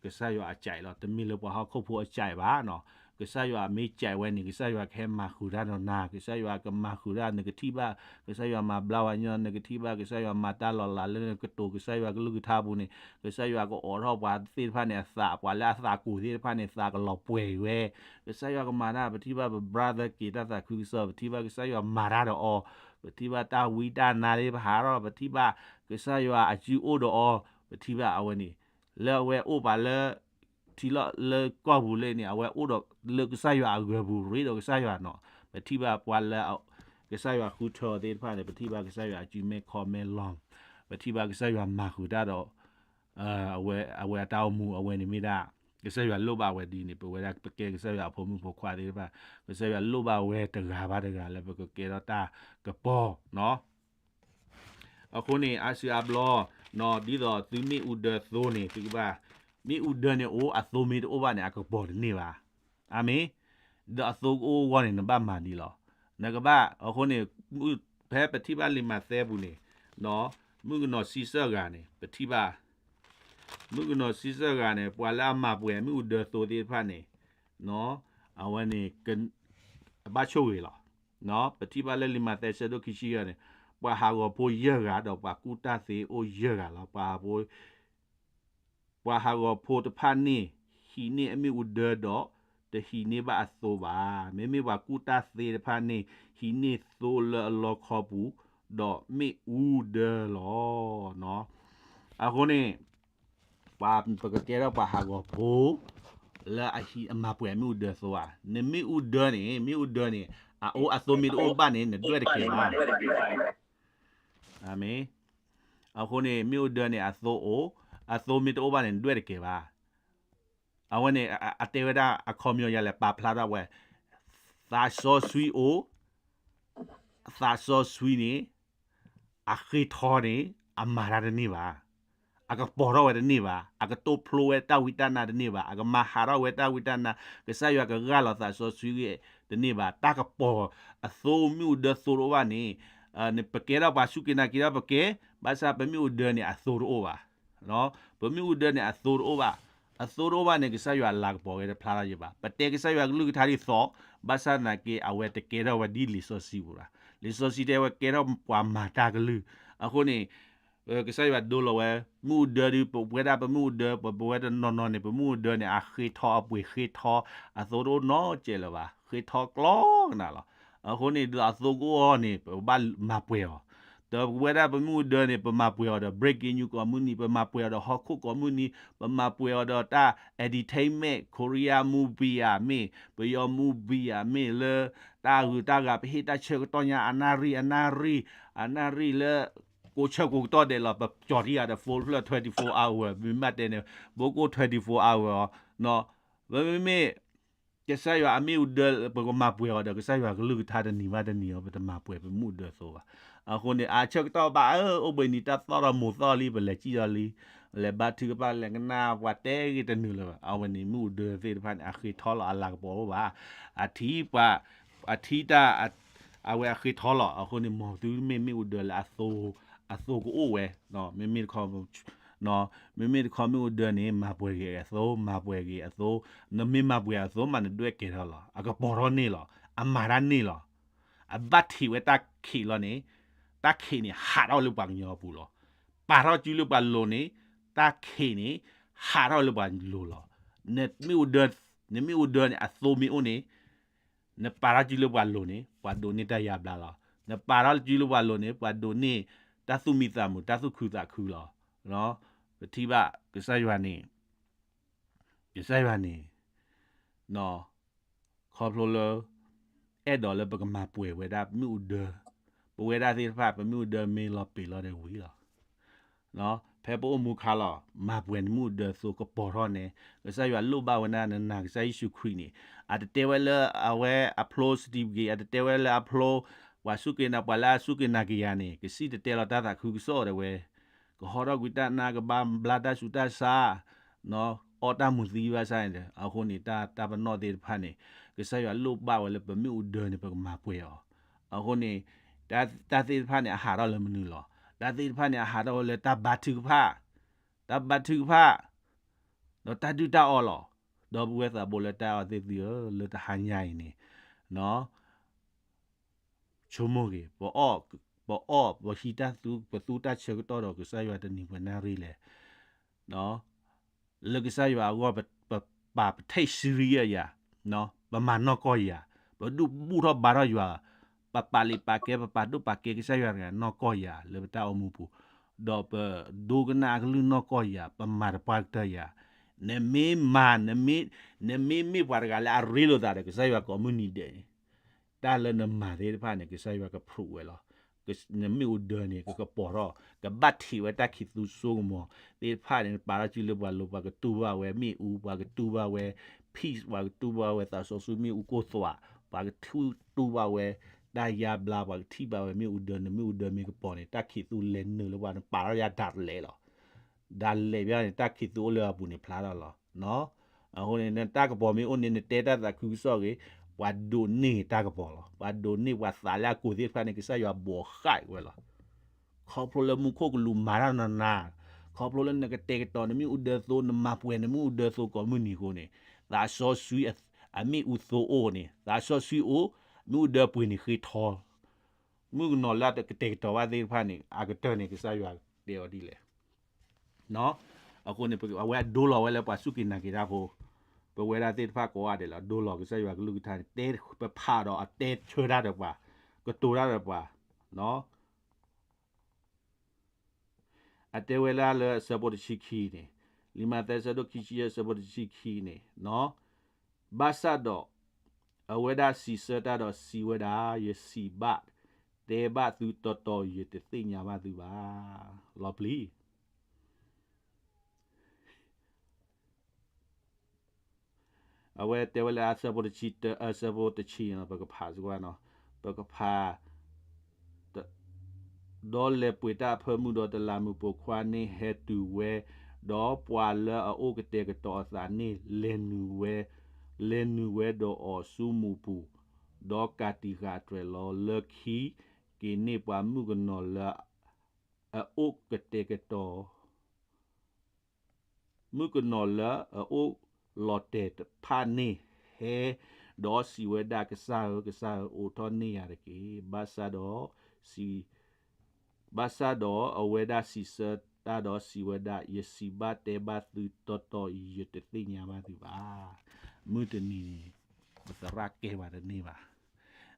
ကစၢ်ယွၤအကြိုက်လီၤ. တမ့ၢ်လၢပှၤဟီၣ်ခိၣ်ဖိအကြိုက်ဘၣ်နီၤ. ကစၢ်ယွၤမ့ၢ်ကြိုက်ဝဲန့ၣ် ကစၢ်ယွၤကဟဲမၤဃုာ်တၢ်ဒီးနၤ, ကစၢ်ယွၤကမၤဃုာ်တၢ် နကထံၣ်ဘၣ်, ကစၢ်ယွၤမၤဘျါဝဲညီ နကထံၣ်ဘၣ်, ကစၢ်ယွၤမၤတၢ်လီၤလးလၢနကတိၤ, ကစၢ်ယွၤကလုၢ်ကထါပူၤန့ၣ်, ကစၢ်ယွၤကအိးထီၣ်ပှၤသ့ၣ်တဖၣ်န့ၣ်အသး, ပှၤလၢအသးကိၤသ့ၣ်တဖၣ်န့ၣ် သးကလီၤပှဲၤဝဲ, ကစၢ်ယွၤကမၤတၢ်, ပထံၣ်ဘၣ်ပ brother က့ၤတၢ်သးခုကစီၣ်, ပထံၣ်ဘၣ်ကစၢ်ယွၤမၤတၢ်ဒီးအီၤ, ပထံၣ်ဘၣ်တၢ်ဝံတၢ်နါသ့ၣ်တဖၣ်ဟးထီၣ်, ပထံၣ်ဘၣ်ကစၢ်ယွၤအစုအိၣ်ဒီးအီၤ, ပထံၣ်ဘၣ်အဝဲန့ၣ် လၢအဝဲအိၣ်ပာ်လၢ ထံလီၢ်လၢကီၢ်ပူၤလၢန့ၣ် အဝဲအိၣ်ဒီးလၢကစၢ်ယွၤအဂၢၤပူၤ ရ့ဒီးကစၢ်ယွၤနီၤ. ပထံၣ်ဘၣ်ပှၤလၢ ကစၢ်ယွၤဃုထၢအီၤသ့ၣ်တဖၣ်န့ၣ် ပထံၣ်ဘၣ်ကစၢ်ယွၤအစုမဲာ်ခီမဲာ်လီၤ, ပထံၣ်ဘၣ်ကစၢ်ယွၤမၤဃုာ်တၢ်ဒီး အဝဲအတၢ်အိၣ်မူအဝဲန့ၣ်မ့ၢ်ဒၣ် ကစၢ်ယွၤလိၣ်ဘၣ်ဝဲဒ်န့ၣ် ပဝဲဒၣ်ပကဲကစၢ်ယွၤအဖိမုၣ်ဖိခွါသ့ၣ်တဖၣ် ကစၢ်ယွၤလိၣ်ဘၣ်ဝဲတဂၤဘၣ်တဂၤလၢပကကဲထီၣ်တၢ်ကပီၤနီၤ. အဃိန့ၣ် အါစုအါဘျီ ဒ်သိးသုမ့ၣ်အူဒၢသိန့ၣ် သုကဘၣ် မ့ၣ်အူဒၢန့ၣ်အိၣ် အသိမ့ၢ်တအိၣ်ဘၣ်န့ၣ် အကပီၤတန့ၢ်ဘၣ်. အၤမ့ၣ်. ဒီးအသိကအိၣ်အဂီၢ်န့ၣ် နဘၣ်မၤဒ်လီၤ. နကဘၣ် အဃိန့ၣ် ဖဲပထံၣ်ဘၣ်လံာ်မးသဲပူၤန့ၣ် မုၣ်ကနီၤဆံဆၢဂၤန့ၣ် ပထံၣ်ဘၣ် မုၣ်ကနီၤဆံဆၢဂၤန့ၣ် ပှၤလၢအမၤပှဲၤမ့ၣ်အူဒၢသိသ့ၣ်တဖၣ်န့ၣ် အဝဲန့ၣ် အဘၣ်ဆိၣ်ဂ့ၤလီၤ. ပထံၣ်ဘၣ်လၢလံာ်မးသဲဆၢဒိၣ်ခံဆံယဲၢ်န့ၣ် ပှၤဟးဂီၤဖိယဲၢ်ဂၤ ဒီးပှၤကူၣ်တၢ်သ့အိၣ်ယဲၢ်ဂၤလီၤ. ပှၤဟးဂီၤဖိတဖၣ်န့ၣ် ဟံးန့ၢ်အမ့ၣ်အူဒၢဒီး တဟံးန့ၢ်ဘၣ်အသိဘၣ်. မ့မ့ၢ်ပှၤကူၣ်တၢ်သ့တဖၣ်န့ၣ် ဟံးန့ၢ်သိလၢအလီခီပူၤ ဒီးမ့ၣ်အူဒၢလီၤ. အဃိန့ၣ် ပှၤပကကဲထီၣ်ပှၤဟးဂီၤဖိ လၢအဟံးအမၤပှဲၤမ့ၣ်အူဒၢသိဧါ. နမ့ၣ်အူဒၢန့ၣ် မ့ၣ်အူဒၢန့ၣ် အအိၣ်အသိမ့ၢ်တအိၣ်ဘၣ်န့ၣ် နဒွဲၣ်တကဲဘၣ်. အၤမ့ၣ်. အဃိန့ၣ် မ့ၣ်အူဒၢန့ၣ် အသိအိၣ်, အသိမ့ၢ်တအိၣ်ဘၣ်န့ၣ် နဒွဲၣ်တကဲဘၣ်. အဝဲန့ၣ် အတဲဝဲဒၣ်အခီပညီယၤလဲၣ် ပာ်ဖျါထီၣ်ဝဲ သးစီဆှံအိၣ်, သးစီဆှံန့ၣ် အဃ့ထီန့ၣ် အမၤတၢ်တန့ၢ်ဘၣ်. အကပီၤထီၣ်ဝဲတန့ၢ်ဘၣ်. အကတိဖျိဝဲတၢ်ဝံတၢ်နါတန့ၢ်ဘၣ်. အကမၤဟးထီၣ်ဝဲတၢ်ဝံတၢ်နါ, ကစၢ်ယွၤကဂၢ်လီၤသးစီဆှံတန့ၢ်ဘၣ်. တၢ်ကပီၤအသိ မ့ၣ်အူဒၢသိတအိၣ်ဘၣ်န့ၣ်, ပကဲထီၣ်ပှၤစူၢ်က့ၤနာ်က့ၤထီၣ်ပကဲ, ဘၣ်ဆၣ်ပမ့ၣ်အူဒၢန့ၣ် အသိတအိၣ်ဘၣ်. ပမ့ၣ်အူဒၢန့ၣ် အသိတအိၣ်ဘၣ်. အသိတအိၣ်ဘၣ်န့ၣ် ကစၢ်ယွၤလၤကပီၤဝဲတဖျါထီၣ်ယဘၣ်. ပတဲကစၢ်ယွၤကလုၢ်ကထါဒ်သိး, ဘၣ်ဆၣ်သနာ်က့ အဝဲတကဲထီၣ်ဝဲဒ်လံာ်စီဆှံပူၤဘၣ်. လံာ်စီဆှံတဲဝဲကဲထီၣ်ပှၤမၤတၢ်ကလုၢ်. အဃိန့ၣ် ကစၢ်ယွၤဒိလီၤဝဲ မ့ၣ်အူဒၢဒီး ပဝဲဒၣ်ပမ့ၣ်အူဒၢ, ပဝဲတနီၤနီၤန့ၣ် ပမ့ၣ်အူဒၢန့ၣ် အဃ့ထီအပှ့ၤဃ့ထီ အသိတအိၣ်နီတစဲးလၢၤဘၣ်. ဃ့ထီကျီကနၣ်လီၤ. အဃိန့ၣ် ဒီးအသိကအိၣ်အီၤန့ၣ် ပဘၣ်မၤပှဲၤအီၤ. ဒီးပဝဲဒၣ်ပမ့ၣ်အူဒၢန့ၣ် ပမၤပှဲၤအီၤဒီး breaking news ကိးမုၢ်နံၤ, ပမၤပှဲၤအီၤဒီးဟီၣ်ခိၣ်ကိးမုၢ်နံၤ, ပမၤပှဲၤအီၤဒီးတၢ် entertainment, Korea movie ဧါမ့ၢ်, ပယီၤ movie ဧါမ့ၢ်, လၢတၢ်ဂုၤတၢ်ဂၤ ပဟ့ၣ်တၢ်ဆၢကတီၢ်ညါ အနၣ်ရံၣ် အနၣ်ရံၣ် အနၣ်ရံၣ်လၢ ကိးဆၢကိးကတီၢ်ဒဲးလီၤ. ပကၠီၤတံၢ်ယၤဒီး phone ဖျၢၣ် twenty-four hour, မ့ၢ်မးတဲန့ၣ် ဘိကိၣ် twenty-four hour အီၤ, ပမ့မ့ၢ် ကစၢ်ယွၤအမ့ၣ်အူဒၢ ပကမၤပှဲၤအီၤဒီး ကစၢ်ယွၤကလုၢ်ကထါတနံၤဘၣ်တနံၤအီၤ ပတမၤပှဲၤပမ့ၣ်အူဒၢအသိးဘၣ်. အဃိန့ၣ် အဆၢကတီၢ်ဘၣ် အၢ အိၣ်ဘှံးနံၤတၢ်သီၣ်ထီၣ်မိၢ်သီၣ်လံ ပလဲၤစံၣ်ထီၣ်လံ, လဲၤဘါထုကဖၣ် လဲၤကနၣ်ပှၤတဲဂ့ၤတနုာ်လၢၤဘၣ်. အဝဲန့ၣ်မ့ၣ်အူဒၢသ့ၣ်တဖၣ်န့ၣ် အဃ့ထီလီၤ အလၤကပီၤအိၣ်ဘၣ်. အထံပှၤ အထံတၢ် အဝဲအဃ့ထီလီၤ. အဃိန့ၣ် မ်သုမ့ၢ်မ့ၣ်အူဒၢလၢအသိ အသိကအိၣ်ဝဲ, မ့မ့ၢ်တခီ မ့မ့ၢ်တခီမ့ၣ်အူဒၢန့ၣ် မၤပှဲၤဂ့ၤအသိ မၤပှဲၤဂ့ၤအသိ, နမ့ၢ်မၤပှဲၤအသိမး နဒွဲၣ်ကဲထီၣ်လီၤ. အကပီၤထီၣ်န့ၢ်လီၤ. အမၤတၢ်န့ၢ်လီၤ. အဘၣ်ထံးဝဲတၢ်ခံးလီၤန့ၣ်, တၢ်ခံးန့ၣ် ဟးထီၣ်လၢပှၤကညီအပူၤလီၤ. ပာ်ထီၣ်စုလၢပှၤလိၤန့ၣ်, တၢ်ခံးန့ၣ် ဟးထီၣ်လၢပှၤလိၤလီၤ. နမ့ၣ်အူဒၢ, နမ့ၣ်အူဒၢန့ၣ် အသိမ့ၢ်အိၣ်န့ၣ် နပာ်ထီၣ်စုလၢပှၤလိၤန့ၣ် ပှၤဒိးန့ၢ်တၢ်ယါဘျါလီၤ. နပာ်ထီၣ်စုလၢပှၤလိၤန့ၣ် ပှၤဒိးန့ၢ်တၢ်သူၣ်မံသးမုာ် တၢ်သူၣ်ခုသးခုလီၤ. ပထံၣ်ဘၣ်ကစၢ်ယွၤန့ၣ်, ကစၢ်ယွၤန့ၣ် ခီဖျိလၢ အဲၣ်ဒိးလၢပကမၤပှဲၤဝဲဒၣ်မ့ၣ်အူဒၢ, ပဝဲဒၣ်သ့ၣ်တဖၣ် ပမ့ၣ်အူဒၢမ့ၢ်လီၤပ့ၤလီၤဒီးဝံၤလီၤ. ဖဲပအိၣ်မူခါလီၤ မၤပှဲၤနမ့ၣ်အူဒၢအသိးကပီၤထီၣ်န့ၣ် ကစၢ်ယွၤလိၣ်ဘၣ်ဝဲဒၣ်နနာ်ကစၢ်ယ့ၣ်ၡူးခရံာ်န့ၣ်, အတတဲဝဲလၢအဝဲအဖျိ certificate, အတတဲဝဲလၢအဖျိ ပှၤစူၢ်က့ၤနာ် ပှၤလၢအစူၢ်က့ၤနာ်က့ၤယၤန့ၣ် ကစံၣ်တဲၤတဲလီၤတၢ်သးခုကစီၣ်ဒၣ်ဝဲ, ကဟီထီၣ်ကွံာ်တၢ်နါ ကဘၣ်ဘျါတၢ်ဆူးတၢ်ဆါ, အီၣ်တၢ်မူၤသံဘၣ်ဆၣ်န့ၣ်ဒီး အဃိန့ၣ် တၢ် တၢ်ပနီၣ်သ့ၣ်တဖၣ်န့ၣ် ကစၢ်ယွၤလိၣ်ဘၣ်ဝဲလၢပမ့ၣ်အူဒၢန့ၣ် ပကမၤပှဲၤအီၤ. အဃိန့ၣ် တၢ်သ့ၣ်တဖၣ်န့ၣ် အဟးထီၣ်လၢမနုၤလီၤ. တၢ်သ့ၣ်တဖၣ်န့ၣ် အဟးထီၣ်ဝဲလၢတၢ်ဘါထုကဖၣ်, တၢ်ဘါထုကဖၣ်, ဒီးတၢ်ဒုၣ်တၢ်အီၣ်လီၤ. ဒီပုၢ်ဝဲၢ်သးဘိလၢတၢ်အဲၣ်သ့ၣ်သုဧၢ, လၢတဟါညါအံၤန့ၣ် ဆိကမိၣ်ဂ့ၤ, ပအီၣ်, ပအီၣ် ပဟံးတၢ်သူ ပသူတၢ်ဆၢကတီၢ်ဒီးကစၢ်ယွၤတနံၤပှဲၤနၣ်ရံၣ်လဲၣ်, လၢကစၢ်ယွၤအဂီၢ် ပပာ်ပထံၣ်စံရံယၤ, ပမၤနီၢ်ကီၢ်ယၤ, ပဒုးဘူၣ်ထီၣ်ဘါထီၣ်ယွၤ, ပပာ်လုၢ်ပာ်ကဲ ပပာ်ဒိၣ်ပာ်ကဲကစၢ်ယွၤတဂၤနီၢ်ကီၢ်ယၤ လၢပတၢ်အိၣ်မူပူၤ, ဒီးပဒိကနၣ်အကလုၢ်နီၢ်ကီၢ်ယၤ, ပမၤတပှၢ်ကတၢၢ်ယၤ, နမ့ၢ်မၤ, နမ့ၢ်မ့ၢ်ပှၤတဂၤလၢအရ့လိာ်သးဒီးကစၢ်ယွၤကိးမုၢ်နံၤဒဲးန့ၣ် တၢ်လၢနမၤသ့ၣ်တဖၣ်န့ၣ် ကစၢ်ယွၤကဖျိးဝဲလီၤ. နမ့ၣ်အူဒၢန့ၣ် ကကပီၤထီၣ်, ကဘၣ်ထံးဝဲတၢ်ခံးသူစိကမီၤသ့ၣ်တဖၣ်န့ၣ် ပာ်ထီၣ်စုလၢပှၤလိၤ ပှၤကတူၢ်ဘၣ်ဝဲမ့ၣ်အူ, ပှၤကတူၢ်ဘၣ်ဝဲ peace, ပှၤကတူၢ်ဘၣ်ဝဲသးစီဆှံမ့ၣ်အူကိၢ်သွး, ပှၤကထူတူၢ်ဘၣ်ဝဲတၢ်ယါဘျါ, ပှၤကထံၣ်ဘၣ်ဝဲမ့ၣ်အူဒၢ, နမ့ၣ်အူဒၢမ့ၢ်ကပီၤန့ၣ် တၢ်ခံးသူလဲၤနုာ်လၢပှၤ နပာ်ထီၣ်ယၤဒၣ်လဲာ်လီၤ. ဒၣ်လဲာ်ဘၣ်န့ၣ် တၢ်ခံးသူအိၣ်လၢအပူၤန့ၣ်ဖျါထီၣ်လီၤ. အဃိန့ၣ် နတၢ်ကပီၤမ့ၢ်အိၣ်န့ၣ် နတဲတၢ်သးခုကစီၣ်ဂ့ၤ, ပှၤဒိးန့ၢ်တၢ်ကပီၤလီၤ. ပှၤဒိးန့ၢ်ပှၤသးလၢအကိာ်သ့ၣ်တဖၣ်န့ၣ် ကစၢ်ယွၤဘိးဃာ်ဝဲလီၤ. ခီဖျိလၢမူခိၣ်ကလူးမၤတၢ်နးနး, ခီဖျိလၢနကတဲာ်ကတီၤနမ့ၣ်အူဒၢသိ, နမၤပှဲၤနမ့ၣ်အူဒၢသိကိးမုၢ်နံၤအဃိန့ၣ်, သးစီဆှံအမ့ၣ်အူသိအိၣ်န့ၣ်, သးစီဆှံအိၣ်, မ့ၣ်အူဒၢပှ့ၤန့ၣ်ဃ့ထီ, မုၣ်ကနီၤလၢအကတဲာ်ကတီၤဘၣ်သ့ၣ်တဖၣ်န့ၣ် အကတၢၢ်န့ၣ် ကစၢ်ယွၤတဲအီၤဒ်လဲၣ်. အဃိန့ၣ် အဝဲဒိလီၤဝဲလၢပှၤစူၢ်က့ၤနာ်က့ၤတၢ်ဖိ, ပဝဲဒၣ်သ့ၣ်တဖၣ်ကိးဂၤဒဲးလီၤ ဒိလီၤကစၢ်ယွၤကလုၢ်ကထါန့ၣ် တဲပဖးဒီးအတဲဆၢတၢ်ဒီးပှၤ, ကတိၤတၢ်ဒီးပှၤ, အတဲဝဲဒၣ်လၢအဆၢဖိတဆံခံန့ၣ်, လံာ်မးသဲဆၢဒိၣ်ခံဆံယဲၢ် အဆၢဖိတဆံခံန့ၣ်, ဘၣ်ဆၣ်ဒီး အဝဲဒၣ်စံးဆၢတၢ်ဒီးစံးဝဲဒၣ်, ယစံးဘၣ်တဲဘၣ်သုတီတီ ယတသ့ၣ်ညါဘၣ်သုဘၣ်. လီၤပျံၤ အဝဲတဲဝဲလၢအဆၢဖိတဆံ, အဆၢဖိတဆံန့ၣ် ပကဖးစ့ၢ်ကီးနီၤ, ပကဖး, ဒီးလဲၤပှ့ၤတၢ်အဖၢမုၢ်ဒီးတလးမုၢ်ပိာ်ခွါန့ၣ်ဟဲတုၤဝဲ, ဒီးပှၤလၢအအိၣ်ကတဲာ်ကတီၤအသးန့ၣ် လဲၤနုာ်ဝဲ, လဲၤနုာ်ဝဲဒီးအီၤဆူမူးပူၤ, ဒီးကးတံာ်ဃာ်အတြဲၤလီၤ. လၢခံက့ၤန့ၢ်ပှၤမုၣ်ကနီၤလၢအအိၣ်ကတဲာ်ကတီၤ မုၣ်ကနီၤလၢအအိၣ်လီၤတဲာ်တဖၣ်န့ၣ်ဟဲ, ဒီးစံးဝဲဒၣ်, ကစၢ်ဧၢ, ကစၢ်ဧၢ, အိးထီၣ်န့ၢ်ယၤတက့ၢ်. ဘၣ်ဆၣ်ဒီး, ဘၣ်ဆၣ်ဒီးအဝဲဒၣ်စံးဆၢတၢ်ဒီးစံးဝဲဒၣ်, ယစံးဘၣ်တဲဘၣ်သုတီတီ ယတသ့ၣ်ညါဘၣ်သုဘၣ်. မုၢ်တနံၤန့ၣ် ပသရၣ်ကဲပှၤတန့ၢ်ဘၣ်.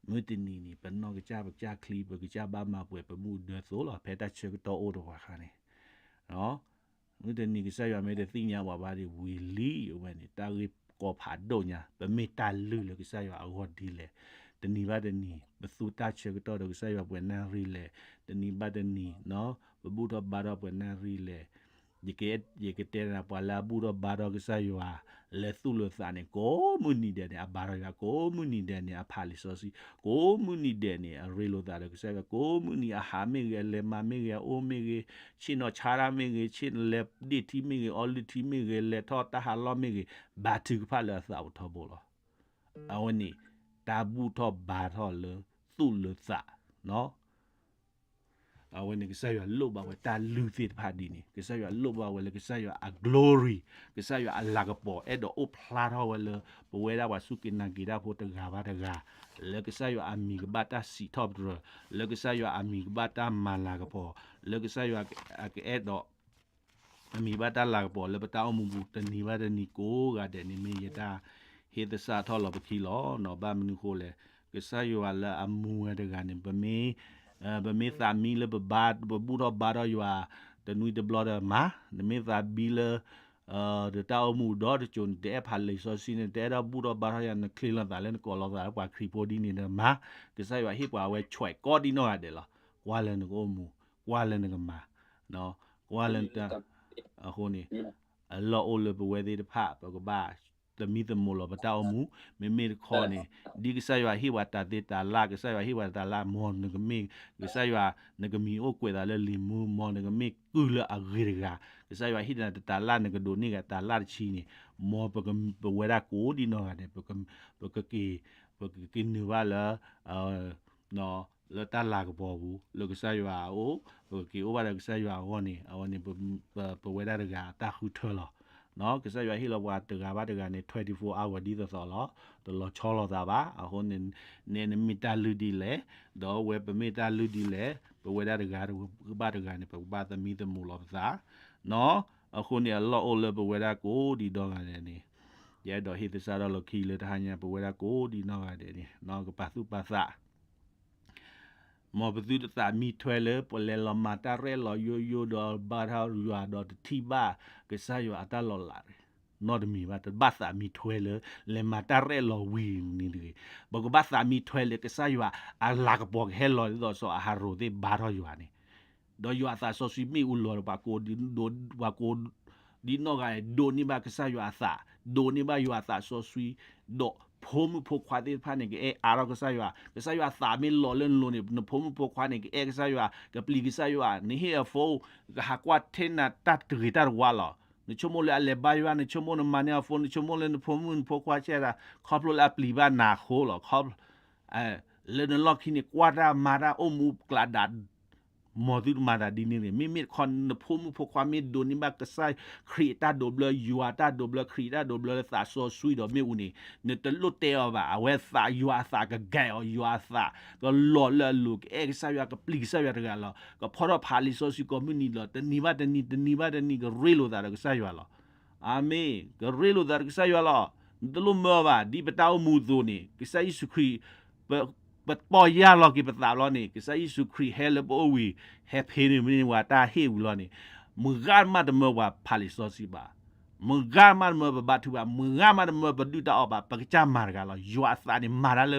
မုၢ်တနံၤန့ၣ် ပနီၢ်ကစၢ်ပကစၢ်ချံ ပကစၢ်ဘၣ်မၤပှဲၤပမ့ၣ်အူဒၢသိလီၤ ဖဲတၢ်ဆၢကတီၢ်အိၣ်တပှၤခါန့ၣ် မုၢ်တနံၤကစၢ်ယွၤမ့ၢ်တသ့ၣ်ညါပှၤဘၣ်ဒီးဝံၤလံ အဝဲန့ၣ် တၢ်ဂ့ၢ်ကီဖးဒိၣ်ညါ ပမ့ၢ်တၢ်လုၢ်လၢကစၢ်ယွၤအဂီၢ်ဒ်လဲၣ်. တနံၤဘၣ်တနံၤ ပသူတၢ်ဆၢကတီၢ်ဒီးကစၢ်ယွၤပှဲၤနၣ်ရံၣ်လဲၣ်. တနံၤဘၣ်တနံၤ ပဘူၣ်ထီၣ်ဘါထီၣ်ပှဲၤနၣ်ရံၣ်လဲၣ်. ယကတဲနၤ ပှၤလၢအဘူၣ်ထီၣ်ဘါထီၣ်ကစၢ်ယွၤ လၢသူၣ်လၢသးန့ၣ် ကိးမုၢ်နံၤဒဲးန့ၣ် အဘါထီၣ်ယွၤ, ကိးမုၢ်နံၤဒဲးန့ၣ် အဖးလံာ်စီဆှံ, ကိးမုၢ်နံၤဒဲးန့ၣ် အရ့လိာ်သးဒီးကစၢ်ယွၤ, ကိးမုၢ်နံၤအဟးမ့ၢ်ဂ့ၤ, အလဲၤမၤမ့ၢ်ဂ့ၤ, အအိၣ်မ့ၢ်ဂ့ၤ, ဆ့ၣ်နီၤဆါတၢ်မ့ၢ်ဂ့ၤ, ဆ့ၣ်လဲၤဒ့ၣ်ထံမ့ၢ်ဂ့ၤ, အီလုၢ်ထံမ့ၢ်ဂ့ၤ, လဲၤထီၣ်တၢ်ဟးလီၢ်မ့ၢ်ဂ့ၤ, ဘါထုကဖၣ်လၢအသးပူၤထီဘိလီၤ. အဝဲန့ၣ် တၢ်ဘူၣ်ထီၣ်ဘါထီၣ်လၢသူၣ်လၢသး အဝဲန့ၣ်ကစၢ်ယွၤလိၣ်ဘၣ်ဝဲတၢ်လုၢ်သ့ၣ်တဖၣ်ဒ်န့ၣ်, ကစၢ်ယွၤလိၣ်ဘၣ်ဝဲလၢကစၢ်ယွၤအ glory, ကစၢ်ယွၤအလၤကပီၤ အဲၣ်ဒိးအိၣ်ဖျါထီၣ်ဝဲလၢ ပဝဲဒၣ်ပှၤစူၢ်က့ၤနာ်က့ၤတၢ်ဖိတဂၤဘၣ်တဂၤ, လၢကစၢ်ယွၤအမံၤကဘၣ်တၢ်စံးထီၣ်ပတြၢၤ, လၢကစၢ်ယွၤအမံၤကဘၣ်တၢ်မၤလၤကပီၤ, လၢကစၢ်ယွၤအကအဲၣ်ဒိး အမံၤဘၣ်တၢ်လၤကပီၤလၢပတၢ်အိၣ်မူပူၤ တနံၤဘၣ်တနံၤကိးဂၤဒဲးန့ၣ် မ့ၢ်ယတၢ်ဟ့ၣ်သဆၣ်ထီၣ်လီၤပခံလီၤ. ဘၣ်မနုၤဃိလဲၣ်, ကစၢ်ယွၤလၢအမူဝဲတဂၤန့ၣ် ပမ့ၢ်သးမံလၢပဘါ ပဘူၣ်ထီၣ်ဘါထီၣ်ယွၤ တနွံတဘျီဒီးမၤ, နမ့ၢ်သးဘံလၢ ဒီးတၢ်အိၣ်မူဒီတစိၤန့ၣ် တအဲၣ်ဖးလံာ်စီဆှံန့ၣ် တအဲၣ်ဒိးဘူၣ်ထီၣ်ဘါထီၣ်ယွၤ နချ့လီၤသးလၢနကိးလီၤသးလၢပှၤခရံာ်ဖိဒ်န့ၣ်ဒီးမၤ, ကစၢ်ယွၤဟ့ၣ်ပှၤဝဲ choice ကိးဒ်နီၢ်ဂၤဒဲးလီၤ. ကွၢ်လၢနကအိၣ်မူ, ကွၢ်လၢနကမၤ, ကွၢ်လၢနတၢ်, အဃိန့ၣ် အလီၢ်အိၣ်လၢပဝဲသ့ၣ်တဖၣ် ပကဘၣ်သမံသမိးလီၤပတၢ်အိၣ်မူ, မ့မ့ၢ်တခီန့ၣ် ဒ်ကစၢ်ယွၤဟ့ၣ်ပှၤတၢ်သ့တၢ်လၢ်, ကစၢ်ယွၤဟ့ၣ်ပှၤတၢ်လၢ် မ်နကမ့ၢ် ကစၢ်ယွၤ နကမံၤအိၣ်ကွဲးသးလၢလံာ်မူ, မ်နကမ့ၢ်ကုၢ်လၢအဂ့ၤတဂၤ, ကစၢ်ယွၤဟ့ၣ်နၤတၢ်လၢ် နကဒိးန့ၢ်ဂ့ၤတၢ်လၢ်တဆံန့ၣ်, မ်ပဝဲဒၣ်ကိးဒ်နီၢ်ဂၤဒဲး ပကက့ၤနုာ်ဘၣ်လၢ လၢတၢ်လၤကပီၤပူၤ လၢကစၢ်ယွၤအအိၣ်, ပကက့ၤအိၣ်ဘၣ်ဒီးကစၢ်ယွၤအဂီၢ်န့ၣ် အဝဲန့ၣ် ပဝဲဒၣ်တဂၤအတၢ်ဃုထၢလီၤ. ကစၢ်ယွၤဟ့ၣ်လီၤပှၤတဂၤဘၣ်တဂၤန့ၣ် twenty-four hour ဒ်သိးသိးလီၤ, တလီၤဆီလိာ်သးဘၣ်. အဃိန့ၣ် နဲနမ့ၢ်တၢ်လုၢ်ဒ်လဲၣ်, ဒီးဝဲပမ့ၢ်တၢ်လုၢ်ဒ်လဲၣ်, ပဝဲဒၣ်တဂၤဘၣ်တဂၤန့ၣ် ပကဘၣ်သမံသမိးလီၤပသး အဃိန့ၣ် အလီၢ်အိၣ်လၢပဝဲဒၣ်ကိးဒ်နီၢ်ဂၤဒဲးန့ၣ်, ယအဲၣ်ဒိးဟ့ၣ်သဆၣ်ထီၣ်လီၤခံလၢတဟါညါ ပဝဲဒၣ်ကိးဒ်နီၢ်ဂၤဒဲးန့ၣ် ကပာ်သူၣ်ပာ်သး မ်ပသုတသးမံထွဲလၢ ပလဲၤလီၤမၤတၢ်ရဲၣ်လီၤယိယိဒီးဘါထီၣ်ယွၤဒီးတထံၣ်ဘၣ်ကစၢ်ယွၤအတၢ်လီၤလး, နီတမံၤဘၣ်, တဘၣ်သးမံထွဲလၢ လဲၤမၤတၢ်ရဲၣ်လီၤဝံၤန့ၣ်တဂ့ၤ. ပကဘၣ်သးမံထွဲလၢကစၢ်ယွၤအလၤကပီၤကဟဲလီၤဒ်သိးစီၤအၤဟရိၣ်သ့ၣ်ဘါထီၣ်ယွၤန့ၣ်, ဒီးယွၤအသးစီဆှံမ့ၣ်အူလီၤဒီး ပှၤကိးဒ်နီၢ်ဂၤဒဲး ဒိးန့ၢ်ဘၣ်ကစၢ်ယွၤအသး, ဒိးန့ၢ်ဘၣ်ယွၤအသးစီဆှံ, ဒီးဖိမုၣ်ဖိခွါသ့ၣ်တဖၣ်န့ၣ် ကအဲၣ်အါထီၣ်ကစၢ်ယွၤ, ကစၢ်ယွၤသးမ့ၢ်လီၤလၢနလိၤန့ၣ် နဖိမုၣ်ဖိခွါန့ၣ် ကအဲၣ်ကစၢ်ယွၤ, ကပျံၤကစၢ်ယွၤ, နဟ့ၣ်အ phone ကဟးကွၢ်ထဲနၤတၢ်တဂ့ၤတၢ်တဝါလီၤ. နဆိကမိၣ်လၢအလဲၤဘါယွၤ, နဆိကမိၣ်နမၤန့ၢ်အ phone, နဆိကမိၣ်လၢနဖိမုၣ်နဖိခွါဆဲးတၢ် ခီဖျိလၢအပျံၤဘၣ်နၤအဃိလီၤ. လၢနလီၢ်ခံန့ၣ် ကွၢ်တၢ်မၤတၢ်အိၣ်မူကျးဒး မ်သုတမၤသးဒ်န့ၣ်တဂ့ၤ. မ့မ့ၢ်တခီ နဖိမုၣ်ဖိခွါမ့ၢ်ဒိးန့ၢ်ဘၣ်ကစၢ်ခရံာ်အတၢ်ဒိးဘျၢ, ယွၤအတၢ်ဒိးဘျၢ, ခရံာ်အတၢ်ဒိးဘျၢလၢသးစီဆှံဒီးမ့ၣ်အူန့ၣ်, နတလိၣ်တဲအီၤဘၣ်. အဝဲသး ယွၤအသးကဂဲၤအီၤ, ယွၤအသးကလီၤလၢအလိၤ, ကအဲၣ်ကစၢ်ယွၤ, ကပျံၤကစၢ်ယွၤတဂၤလီၤ. ကဖီထီၣ်ဖးလံာ်စီဆှံကိးမုၢ်နံၤလီၤ. တနံၤဘၣ်တနံၤ, တနံၤဘၣ်တနံၤ ကရ့လိာ်သးဒီးကစၢ်ယွၤလီၤ. အၤမ့ၣ်. ကရ့လိာ်သးဒီးကစၢ်ယွၤလီၤ. နတလိၣ်မၢအီၤဘၣ်. ဒ်ပတၢ်အိၣ်မူအသိးန့ၣ် ကစၢ်ယ့ၣ်ၡူးခရံာ် ပ, ပပီၢ်ယၢ်လီၤက့ၤပသးဘျီန့ၣ် ကစၢ်ယ့ၣ်ၡူးခရံာ်ဟဲလၢပအိၣ်ဝံၤ ဟဲဖ့န့ၢ်မ့ၢ်ဝဲတၢ်ဟ့ၣ်ဝံၤလီၤန့ၣ်, မုၢ်ဂၤမးတမၢပှၤဖးလံာ်စီဆှံဘၣ်, မုၢ်ဂၤမးတမၢပဘါထုကဖၣ်ဘၣ်, မုၢ်ဂၤမးတမၢပဒုၣ်တၢ်အီၣ်ဘၣ်, ပကစၢ်မၤတဂၤလီၤ. ယွၤအသးန့ၣ်မၤတၢ်လ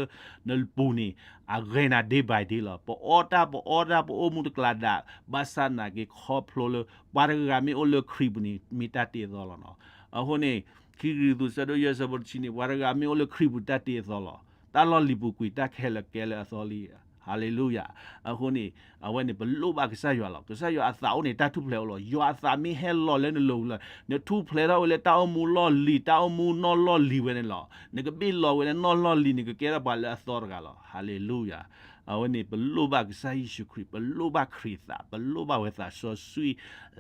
ၢနပူၤန့ၣ် အဂ့ၤနၤ day by day လီၤ. ပအီၣ်တၢ် ပအီတၢ် ပအိၣ်မူတကျးဒး ဘၣ်ဆၣ်နာ်က့ခီဖျိလၢ ပှၤတဂၤမ့ၢ်အိၣ်လၢခရံာ်ပူၤန့ၣ် မ့ၢ်တၢ်တ့အသီလီၤနီၤ. အဃိန့ၣ် ခံကရံၣ်သူး ဆၢဒိၣ်ယဲၢ် ဆၢဖိတဆံန့ၣ် ပှၤတဂၤမ့ၢ်အိၣ်လၢခရံာ်ပူၤတၢ်တ့အသီလီၤ. တၢ်လီၢ်လံၤပူၤကွံာ် တၢ်ခဲလၢာ်ကဲလၢအသီလံ. ဟၤလ့လူယၤ. အဃိန့ၣ် အဝဲန့ၣ် ပလိၣ်ဘၣ်ကစၢ်ယွၤလီၤ. ကစၢ်ယွၤအသးအိၣ်န့ၣ် တၢ်ထူၣ်ဖျဲးအိၣ်လီၤ. ယွၤအသးမ့ၢ်ဟဲလီၤလၢနလိၤလီၤ, နထူၣ်ဖျဲးထီၣ်ဝဲလၢတၢ်အိၣ်မူလီၢ်လံၤ, တၢ်အိၣ်မူနီၢ်လီၢ်လံၤဝဲန့ၣ်လီၤ. နကဘ့ၣ်လီၤဝဲလၢနီၢ်လီၢ်လံၤ, နကကဲထီၣ်ပှၤလၢအသီတဂၤလီၤ. ဟၤလ့လူယၤ. အဝဲန့ၣ် ပလိၣ်ဘၣ်ကစၢ်ယ့ၣ်ၡူးခရံာ်, ပလိၣ်ဘၣ်ခရံာ်သး, ပလိၣ်ဘၣ်ဝဲသးစီဆှံ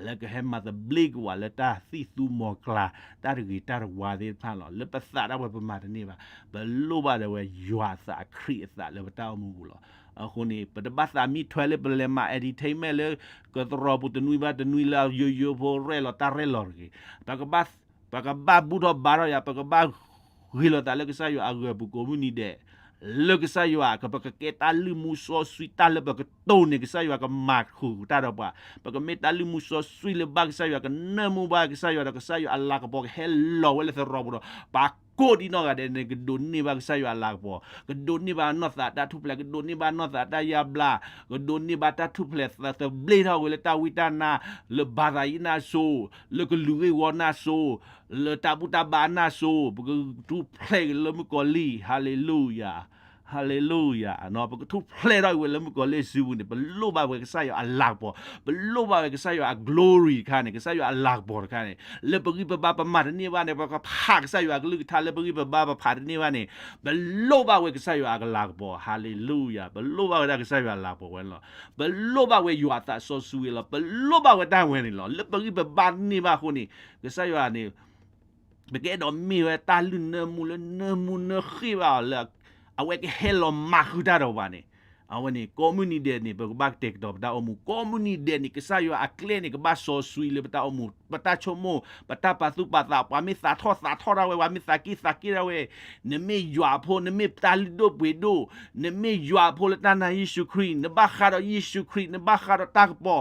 လၢကဟဲမၤသဘျ့က့ၤဝဲလၢတၢ်သံၣ်သူမီၤကျၢ်, တၢ်တဂ့ၤတၢ်တဝါသ့ၣ်တဖၣ်လီၤ. လၢပသးတၢ်ဝဲပမၤတန့ၢ်ဘၣ်, ပလိၣ်ဘၣ်ဒီးဝဲယွၤအသး ခရံာ်အသးလၢပတၢ်အိၣ်မူပူၤလီၤ. အဃိန့ၣ် ပတဘၣ်သးမံထွဲလၢပလဲၤမၤ entertainment လၢ ကသရိာ်ပူၤတနွံဘၣ်တနွံလၢယိယိဖိရဲၣ်လီၤတၢ်ရဲၣ်လီၤတဂ့ၤ. ပကဘၣ် ပကဘၣ်ဘူၣ်ထီၣ်ဘါထီၣ်ယွၤ, ပကဘၣ်ဂ့ၤလိာ်သးလၢကစၢ်ယွၤအဂီၢ်ပူၤကိးမုၢ်နံၤဒဲး, လၢကစၢ်ယွၤ ကပကကဲတၢ်လုၢ်မူစီဆှံတၢ်လၢပကတိၢ်န့ၢ်ကစၢ်ယွၤကမၤဃုာ်တၢ်ဒီးပှၤ, ပကမ့ၢ်တၢ်လုၢ်မူစီဆှံလၢဘၣ်ကစၢ်ယွၤ ကနၢမူဘၣ်ကစၢ်ယွၤဒီး ကစၢ်ယွၤအလၤကပီၤကဟဲလီၤဝဲလၢသရိာ်ပူၤဒီး ပှၤ ကိးဒံနီၢ်ဂၤဒဲးန့ၣ် ကဒိးန့ၢ်ဘၣ်ကစၢ်ယွၤအလၤကပီၤ, ကဒိးန့ၢ်ဘၣ်နီၢ်သးတၢ်ထူၣ်ဖျဲး, ကဒိးန့ၢ်ဘၣ်နီၢ်သးတၢ်ယါဘျါ, ကဒိးန့ၢ်ဘၣ်တၢ်ထူၣ်ဖျဲးသဘျ့ထီၣ်ဝဲလၢတၢ်ဝံတၢ်နါ, လၢဘါသးယံနၢ်စိၤ, လၢကလုာ်ဂ့ၢ်ဝီနၢ်စိၤ, လၢတၢ်ဘူၣ်တၢ်ဘါနၢ်စိၤ, ပကထူၣ်ဖျဲးက့ၤလၢမုၣ်ကီၤလံၢ်, ဟါလ့လူယၤ ဟါလ့လူယၤ, ပကထူၣ်ဖျဲးထီၣ်ဝဲလၢမုၣ်ကီၤလံၢ်စုပူၤန့ၣ် ပလိၣ်ဘၣ်ဝဲကစၢ်ယွၤအလၤကပီၤ, ပလိၣ်ဘၣ်ဝဲကစၢ်ယွၤအ glory တခါန့ၣ်, ကစၢ်ယွၤအလၤကပီၤတခါန့ၣ်, လၢပဂံၢ်ပဘါပမၤတန့ၢ်ဘၣ်န့ၣ် ပကဖးကစၢ်ယွၤအကလုၢ်ကထါ, လၢပဂံၢ်ပဘါပဖးတန့ၢ်ဘၣ်န့ၣ်, ပလိၣ်ဘၣ်ဝဲကစၢ်ယွၤအလၤကပီၤ, ဟါလ့လူယၤ, ပလိၣ်ဘၣ်ဝဲဒၣ်ကစၢ်ယွၤအလၤကပီၤဝဲန့ၣ်လီၤ. ပလိၣ်ဘၣ်ဝဲယွၤအသးစီဆှံဝဲလီၤ. ပလိၣ်ဘၣ်ဝဲတၢ်ဝဲန့ၣ်လီၤ. လၢပဂံၢ်ပဘါတန့ၢ်ဘၣ်အဃိန့ၣ်, ကစၢ်ယွၤန့ၣ် ပကအဲၣ်ဒိးမ့ၢ်ဝဲတၢ်လုၢ်နၢမူလၢနၢမူနၢဃ့ၣ်ဘၣ်အီၤလၢ အဝဲကဟဲလီၤမၤဃုာ်တၢ်ဒီးပှၤန့ၣ်, အဝဲန့ၣ် ကိးမုၢ်နံၤဒဲးန့ၣ် ပကဘၣ်ကတဲာ်ကတီၤပတၢ်အိၣ်မူ, ကိးမုၢ်နံၤဒဲးန့ၣ် ကစၢ်ယွၤအကျဲန့ၣ် ကဘၣ်စီဆှံလၢပတၢ်အိၣ်မူ, ပတၢ်ဆိကမိၣ်, ပတၢ်ပာ်သူၣ်ပာ်သး, ပှၤမ့ၢ်သးထီၣ်သးထီၣ်တၢ်ဝဲ, ပှၤမ့ၢ်သးက့ၣ်သးက့ၣ်တၢ်ဝဲ, နမ့ၢ်ယွၤအဖိ, နမ့ၢ်တၢ်လုၢ်ဒိၣ်ပှ့ၤဒိၣ်, နမ့ၢ်ယွၤအဖိလၢတၢ်နာ်ယ့ၣ်ၡူးခရံာ်, နဘၣ်ဃးဒီးယ့ၣ်ၡူးခရံာ်, နဘၣ်ဃးဒီးတၢ်ကပီၤ,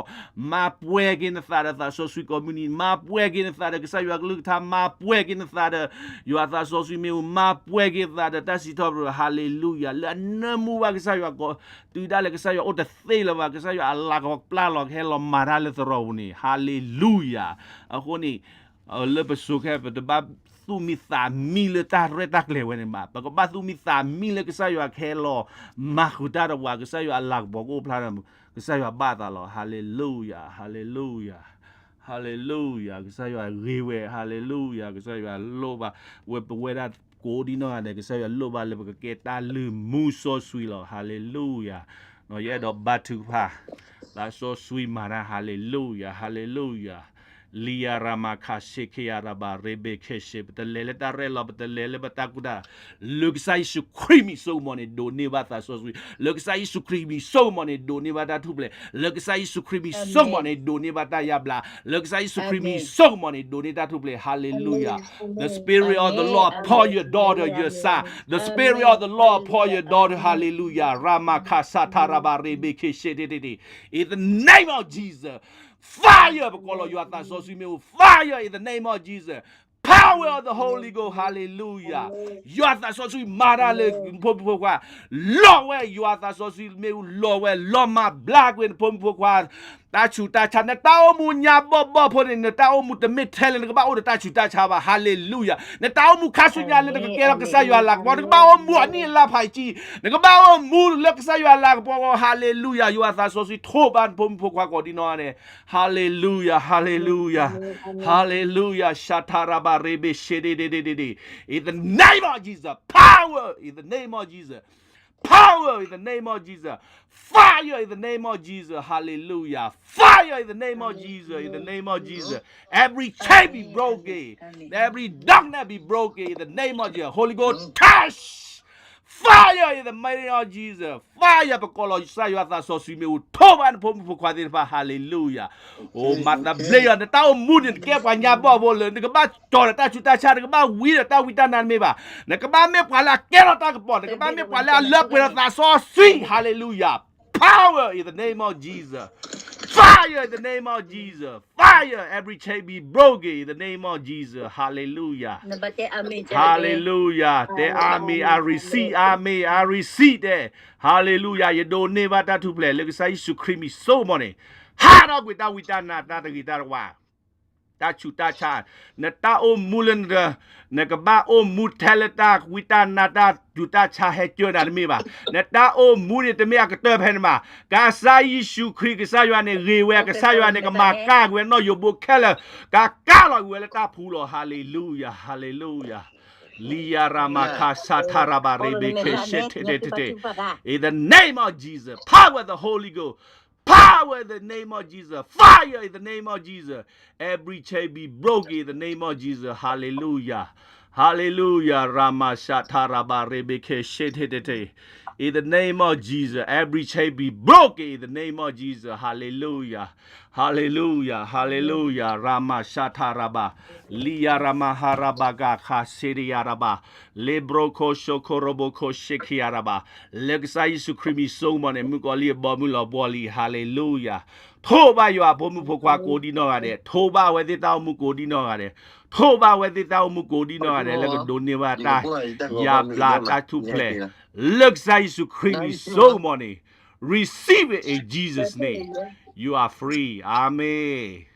မၤပှဲၤက့ၤနသးဒီးသးစီဆှံကိးမုၢ်နံၤ, မၤပှဲၤက့ၤနသးဒီးကစၢ်ယွၤကလုၢ်ကထါ, မၤပှဲၤက့ၤနသးဒီး ယွၤသးစီဆှံမ့ၣ်အူ, မၤပှဲၤက့ၤနသးဒီးတၢ်စံးထီၣ်ပတြၢၤ, ဟါလ့လူယၤ, လၢအနၢမူဘၣ်ကစၢ်ယွၤကီး, တုၤဒၣ်လဲာ်ကစၢ်ယွၤအိၣ်တသ့လၢၤဘၣ်, ကစၢ်ယွၤအလၤကပီၤပျၢ်လီၤ ကဟဲလီၤမၤတၢ်လၢသရိာ်ပူၤန့ၣ်, ဟါလ့လူယၤ. အဃိန့ၣ် လၢပစိၤခဲ ပတဘၣ်သူၣ်မံသးမံလၢတၢ်ရဲၣ်တၢ်ကျဲၤဝဲန့ၣ်ဘၣ်, ပကဘၣ်သူၣ်မံသးမံလၢကစၢ်ယွၤကဟဲလီၤမၤဃုာ်တၢ်ဒီးပှၤ, ကစၢ်ယွၤအလၤကပီၤကအိၣ်ဖျါဒီး, ကစၢ်ယွၤဘၣ်သးလီၤ, ဟါလ့လူယၤ, ဟါလ့လူယၤ, ဟါလ့လူယၤ, ကစၢ်ယွၤဂ့ၤဝဲ, ဟါလ့လူယၤ, ကစၢ်ယွၤလိၣ်ဘၣ်ဝဲပဝဲဒၣ်ကိးဒံနီၢ်ဂၤဒဲး, ကစၢ်ယွၤလိၣ်ဘၣ်လၢပကကဲတၢ်လုၢ်မူစီဆှံလီၤ, ဟါလ့လူယၤ. ယအဲၣ်ဒိးဘါထုကဖၣ်, သးစီဆှံမၤတၢ်, ဟါလ့လူယၤ, ဟါလ့လူယၤ. လံယၤရမၤခးဆ့ခံယၤရဘၣ် ရ့ဘ့ခဲဆ့, ပတလဲၤလၢတၢ်ရဲၣ်လီၤ, ပတလဲၤလၢပတၢ်ကူၣ်တၢ်, လၢကစၢ်ယ့ၣ်ၡူးခရံာ်မံၤစိကမီၤန့ၣ် ဒိးန့ၢ်ဘၣ်သးစီဆှံ, လၢကစၢ်ယ့ၣ်ၡူးခရံာ်မံၤစိကမီၤန့ၣ် ဒိးန့ၢ်ဘၣ်တၢ်ထူၣ်ဖျဲး, လၢကစၢ်ယ့ၣ်ၡူးခရံာ်မံၤစိကမီၤန့ၣ် ဒိးန့ၢ်ဘၣ်တၢ်ယါဘျါ, လၢကစၢ်ယ့ၣ်ၡူးခရံာ်မံၤစိကမီၤန့ၣ် ဒိးန့ၢ်တၢ်ထူၣ်ဖျဲး, ဟါလ့လူယၤ. The Spirit of the Lord upon your daughter, your son. The Spirit of the Lord upon your daughter, hallelujah. ရမခါဆာထါရဘၣ် ရ့ဘ့ခဲဆ့တ့တ့တ့. In the name of Jesus. Fire ပကိးလီၤယွၤသးစီဆှံမ့ၣ်အူ, fire in the name of Jesus. Power of the Holy Ghost, hallelujah. ယွၤသးစီဆှံမၤတၢ်လၢနဖိမုၣ်ဖိခွါ, လီၤဝဲယွၤသးစီဆှံမ့ၣ်အူ, လီၤဝဲ, လီၤမၤဘျါကွံာ်နဖိမုၣ်ဖိခွါ တၢ်ဆူးတၢ်ဆါ, နတၢ်အိၣ်မူညါဘီၣ်ဘီၣ်ဖိန့ၣ်, နတၢ်အိၣ်မူတမ့ၢ်ထဲလၢနကဘၣ်အိၣ်ဒီးတၢ်ဆူးတၢ်ဆါဘၣ်, hallelujah. နတၢ်အိၣ်မူခါဆူညါလၢနကကဲထီၣ်ကစၢ်ယွၤလၤကပီၤ, နကဘၣ်အိၣ်မူအနံၣ်အလါဖးယံာ်, နကဘၣ်အိၣ်မူလၢကစၢ်ယွၤလၤကပီၤ, hallelujah. ယွၤသးစီဆှံထိးဘၣ်နဖိမုၣ်ဖိခွါကိးဒံနီၢ်န့ၣ်, hallelujah, hallelujah, hallelujah. ဆာထါရဘၣ် ရ့ဘ့ရှ့ဒ့ဒ့ဒ့ဒ့ဒ့. In the name of Jesus, power in the name of Jesus. Power in the name of Jesus. Fire in the name of Jesus. Hallelujah. Fire in the name of Jesus. In the name of Jesus. Every chain be broken. Every darkness be broken in the name of Jesus. Holy Ghost, touch. Fire in the name of Jesus. Fire ပကိးလီၤကစၢ်ယွၤသးစီဆှံမ့ၣ်အူ, ထိးဘၣ်နဖိမုၣ်ဖိခွါသ့ၣ်တဖၣ်, hallelujah. အိၣ်မၤသဘျ့ယၤ, နတၢ်အိၣ်မူန့ၣ် နကဲပှၤညါဘီၣ်ဖိလၢ နကဘၣ်တီၤဒီးတၢ်ဆူးတၢ်ဆါ, နကဘၣ်ဝံဒီးတၢ်ဝံတၢ်နါတမ့ၢ်ဘၣ်. နကဘၣ်မ့ၢ်ပှၤလၢအကဲထီၣ်တၢ်ကပီၤ, နကဘၣ်မ့ၢ်ပှၤလၢအလၢပှဲၤဒီးသးစီဆှံ, hallelujah. Power in the name of Jesus. Fire in the name of Jesus. Fire, every chain be broken in the name of Jesus. Hallelujah. Hallelujah. တဲအၤမ့ၣ်, I receive, အၤမ့ၣ်, I receive တဲ. Hallelujah. ယဒိးန့ၢ်ဘၣ်တၢ်ထူၣ်ဖျဲးလၢကစၢ်ယ့ၣ်ၡူးခရံာ်မံၤစိကမီၤန့ၣ်, ဟးထီၣ်ကွံာ်တၢ်ဝံတၢ်နါ, တၢ်တဂ့ၤတၢ်တဝါ, တၢ်ဆူးတၢ်ဆါ, နတၢ်အိၣ်မူလၢ နကဘၣ်အိၣ်မူထဲလၢတၢ်ဝံတၢ်နါ, တၢ်ဆူးတၢ်ဆါဟဲကၢနၤတမ့ၢ်ဘၣ်. နတၢ်အိၣ်မူန့ၣ် တမ့ၢ်အကတၢၢ်ဖဲန့ၣ်ဘၣ်. ကစၢ်ယ့ၣ်ၡူးခရံာ်, ကစၢ်ယွၤန့ၣ်ဂ့ၤဝဲ, ကစၢ်ယွၤန့ၣ် ကမၤကၢ်ကွံာ်ဝဲနီၣ်ယိးဘိခဲလၢာ်, ကကၢ်လီၤကွံာ်ဝဲလၢတၢ်ဖှူလီၤ. Hallelujah, hallelujah. လံယၤရမၤခါဆၣ်ထၣ်ရၤဘၣ်ရ့ဘ့းခ့ၣ်ဆ့ၣ်ထ့ၣ်ထ့ၣ်ထ့ၣ်. In the name of Jesus, power of the Holy Ghost. Power in the name of Jesus. Fire in the name of Jesus. Every chain be broken in the name of Jesus. Hallelujah. Hallelujah. Rama shata raba rebe ke shete te te. In the name of Jesus, every chain be broken in the name of Jesus. Hallelujah. Hallelujah. Hallelujah. Rama shata raba. Liya rama haraba ga ka siri yaraba. Lebro ko shoko robo ko shiki yaraba. လၢကစၢ်ယ့ၣ်ၡူးခရံာ်မံၤစိကမီၤန့ၣ် မုၣ်ကီၤလံၢ်အဘီမုၢ်လီၤဘှီလံ. Hallelujah. ထိးဘၣ်ယွၤအဖိမုၣ်ဖိခွါကိးဒံနီၢ်ဂၤဒဲး, ထိးဘၣ်အဝဲသ့ၣ်တၢ်အိၣ်မူကိးဒံနီၢ်ဂၤဒဲး, ထိးဘၣ်အဝဲသ့ၣ်တၢ်အိၣ်မူကိးဒံနီၢ်ဂၤဒဲး လၢကဒိးန့ၢ်ဘၣ်တၢ်ယါဘျါတၢ်ထူၣ်ဖျဲး, လၢကစၢ်ယ့ၣ်ၡူးခရံာ်အမံၤ စိကမီၤန့ၣ်, receive it in Jesus' name, you are free, အၤမ့ၣ်.